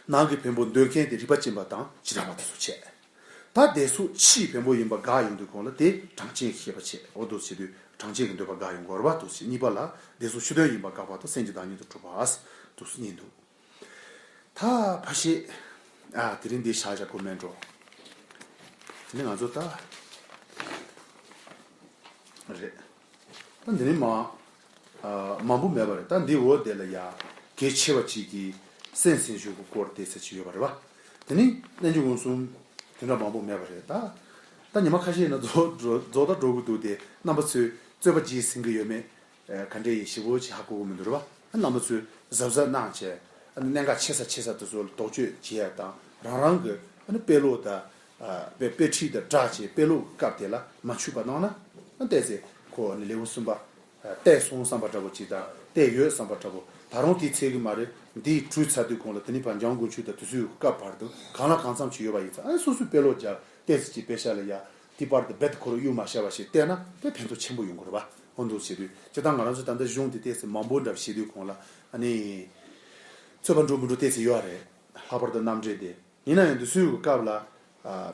ནང་གི་བེམ་པོ་འདོད་མཁན་དེ་རིགས་པ་ཅན་པ་དང་བྱེ་བྲག་པ་དེ་ཚོ་བྱས། ད་དེ་སོགས་ཕྱིའི་བེམ་པོ་ཡིན་པ་དགག་ཡོང་དུས་གོང་ལ་དེ་གྲངས་ཅན་གྱི་ཤེས་པ་བྱས། འོ་འདུག་སེ་བྱེད་དུས་གྲངས་ཅན་གྱི་འདོད་པ་དགག་ཡོང་དགོས་རེད་པ། འདུག་སེ་གཉིས་པ་ལ་དེ་སོགས་ཕྱི་དོན་ཡིན་པ་དགག་པ་དང་སེམས་ཀྱི་བདག་ཉིད་དུ་གྲུབ་པ། འདུག་སེ་གཉིས་འདུག་ད་ཕ་ཤེས། ཨ་དེ་རིང་འདི་བཞག་བཞག་དགོས་མེད་འགྲོ། དེ་ནི་ང་ཚོ་ད། རེད། ད་འདི་ནི་མ། ཨ་མང་པོ་མེད་པ་རེད། ད་འདི་འོག་དེ་ལ་ཡ་གལ་ཆེ་བ་གཅིག་གི་སེམས་སེམས་ཤུགས་ཀྱི་སྐོར་དེ་ཚོ་ཅིག་ཡོད་པ་རེད་པ། དེ་ནི་རྣལ་འབྱོར་མངོན་སུམ་དེ་འདྲ་མང་པོ་མེད་པ་རེད། ད་ད་ཉི་མ་ཁ་ཤས་ཡིན་ན་རྫོགས་རྫོགས་རྫོགས་ད་འགྲོ་གི་འདུག་དེ་རྣམ་པ་ཚོས་རྩོད་པ་རྗེས་ཟིན་གི་ཡོད་མེད། ཨ་ག་འདྲ་ཡིན་ཞིབ་པོ་ཅིག་ཧ་གོ་གི་མི་འདུག་རེད་པ། རྣམ་པ་ཚོས་གཟབ་གཟབ་གནང་བྱས་ཨ་ནི་གནད་འགག་ཆེ་ས་ཆེ་ས་དེ་ཚོ་ལ་དོགས་གཅོད་བྱེད་ཡ་དང་རང་རང་གི་ཨ་ནི་དཔེ་ཀློག་དང་། དཔེ་དཔེ་ཁྲིད་དང་སྦྲགས་བྱས་དཔེ་ཀློག་གི་སྐབས་དེ་ལ་མ་འཆུག་པ་གནང་ན་ཨ་ཏོག་ཙམ་ཁོ་ཨ་ནི་ལེའུ་གསུམ་པ་བལྟས་སོང་བསམ་པ་འདྲ་པོ་ཅིག་དང་བལྟས་ཡོད་བསམ་པ་འདྲ་པོ། ད་རུང་དེ་ཚད་གི་མ་རེད། འདི་གྲོལ་ཚར་དུས་གོང་ལ་དེ་ནི་བ་འཇང་དགུན་ཆོས་དང་དུས་ཚོད་ཀྱི་སྐབས་བར་དུ་གང་ལ་གང་འཚམ་ཅིག་ཡོད་པ་ཡིན་ཙང་ཨ་ནི་སོ་སོས་དཔེ་ཀློག་རྒྱག་ཏོག་ཙམ་ཅིག་དཔེ་ཤག་ལ་ཡ་དེ་བར་དུ་རྦད་དེ་ཁོ་རང་གཡུག་མ་བཞག་པ་ཞིག་བལྟས་ན་དཔེ་ཕན་ཐོགས་ཆེན་པོ་ཡོང་གི་རེད་པ། འོ་འདུག་བྱེད་དུས་སྤྱིར་བཏང་ང་རང་ཚོ་ད་ལྟ་གཞུང་དེ་ཏོག་ཙམ་མང་པོ་འདྲ་བྱེད་དུས་གོང་ལ་ཨ་ནི་རྩོད་པ་འགྲོ་མི་འགྲོ་ཏོག་ཙམ་ཡོད་རེད། ལྷག་པར་དུ་རྣམ་འགྲེལ་དེ། ཡིན་ན་ཡང་འདི་ཚོའི་སྐབས་ལ། ཨ་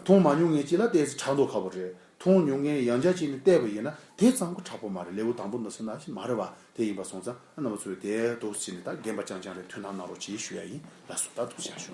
མཐོང་མ་མྱོང་མཁན་གཅིག་ལ་ཏོག་ཙམ་ཕྲག་དོག་ཁ་པོ་རེད། མཐོང་མྱོང་མཁན་ཡང་བསྐྱར་གཅིག་ནས་བལྟས་པ་ཡིན་ན་དེ་ཙམ་གྱིས་དྲག་པོ་མ་རེད། ལེའུ་དང་པོ་འདི་ཚོ་ནང་བཞིན་མ་རེད་པ། དེ་ཡིན་པ་སོང་ཙང་ཨ་རྣམ་པ་ཚོས་དེ་འདུག་སེ་བྱས་ནས་ད་རྒན་པ་རྐྱང་རྐྱང་རེད། ཐུགས་སྣང་གནང་རོགས་གྱིས་ཞུ་ཡ་ཡིན། ལགས་སོ། ད་འདུག་སེ་བྱས་ཞུ།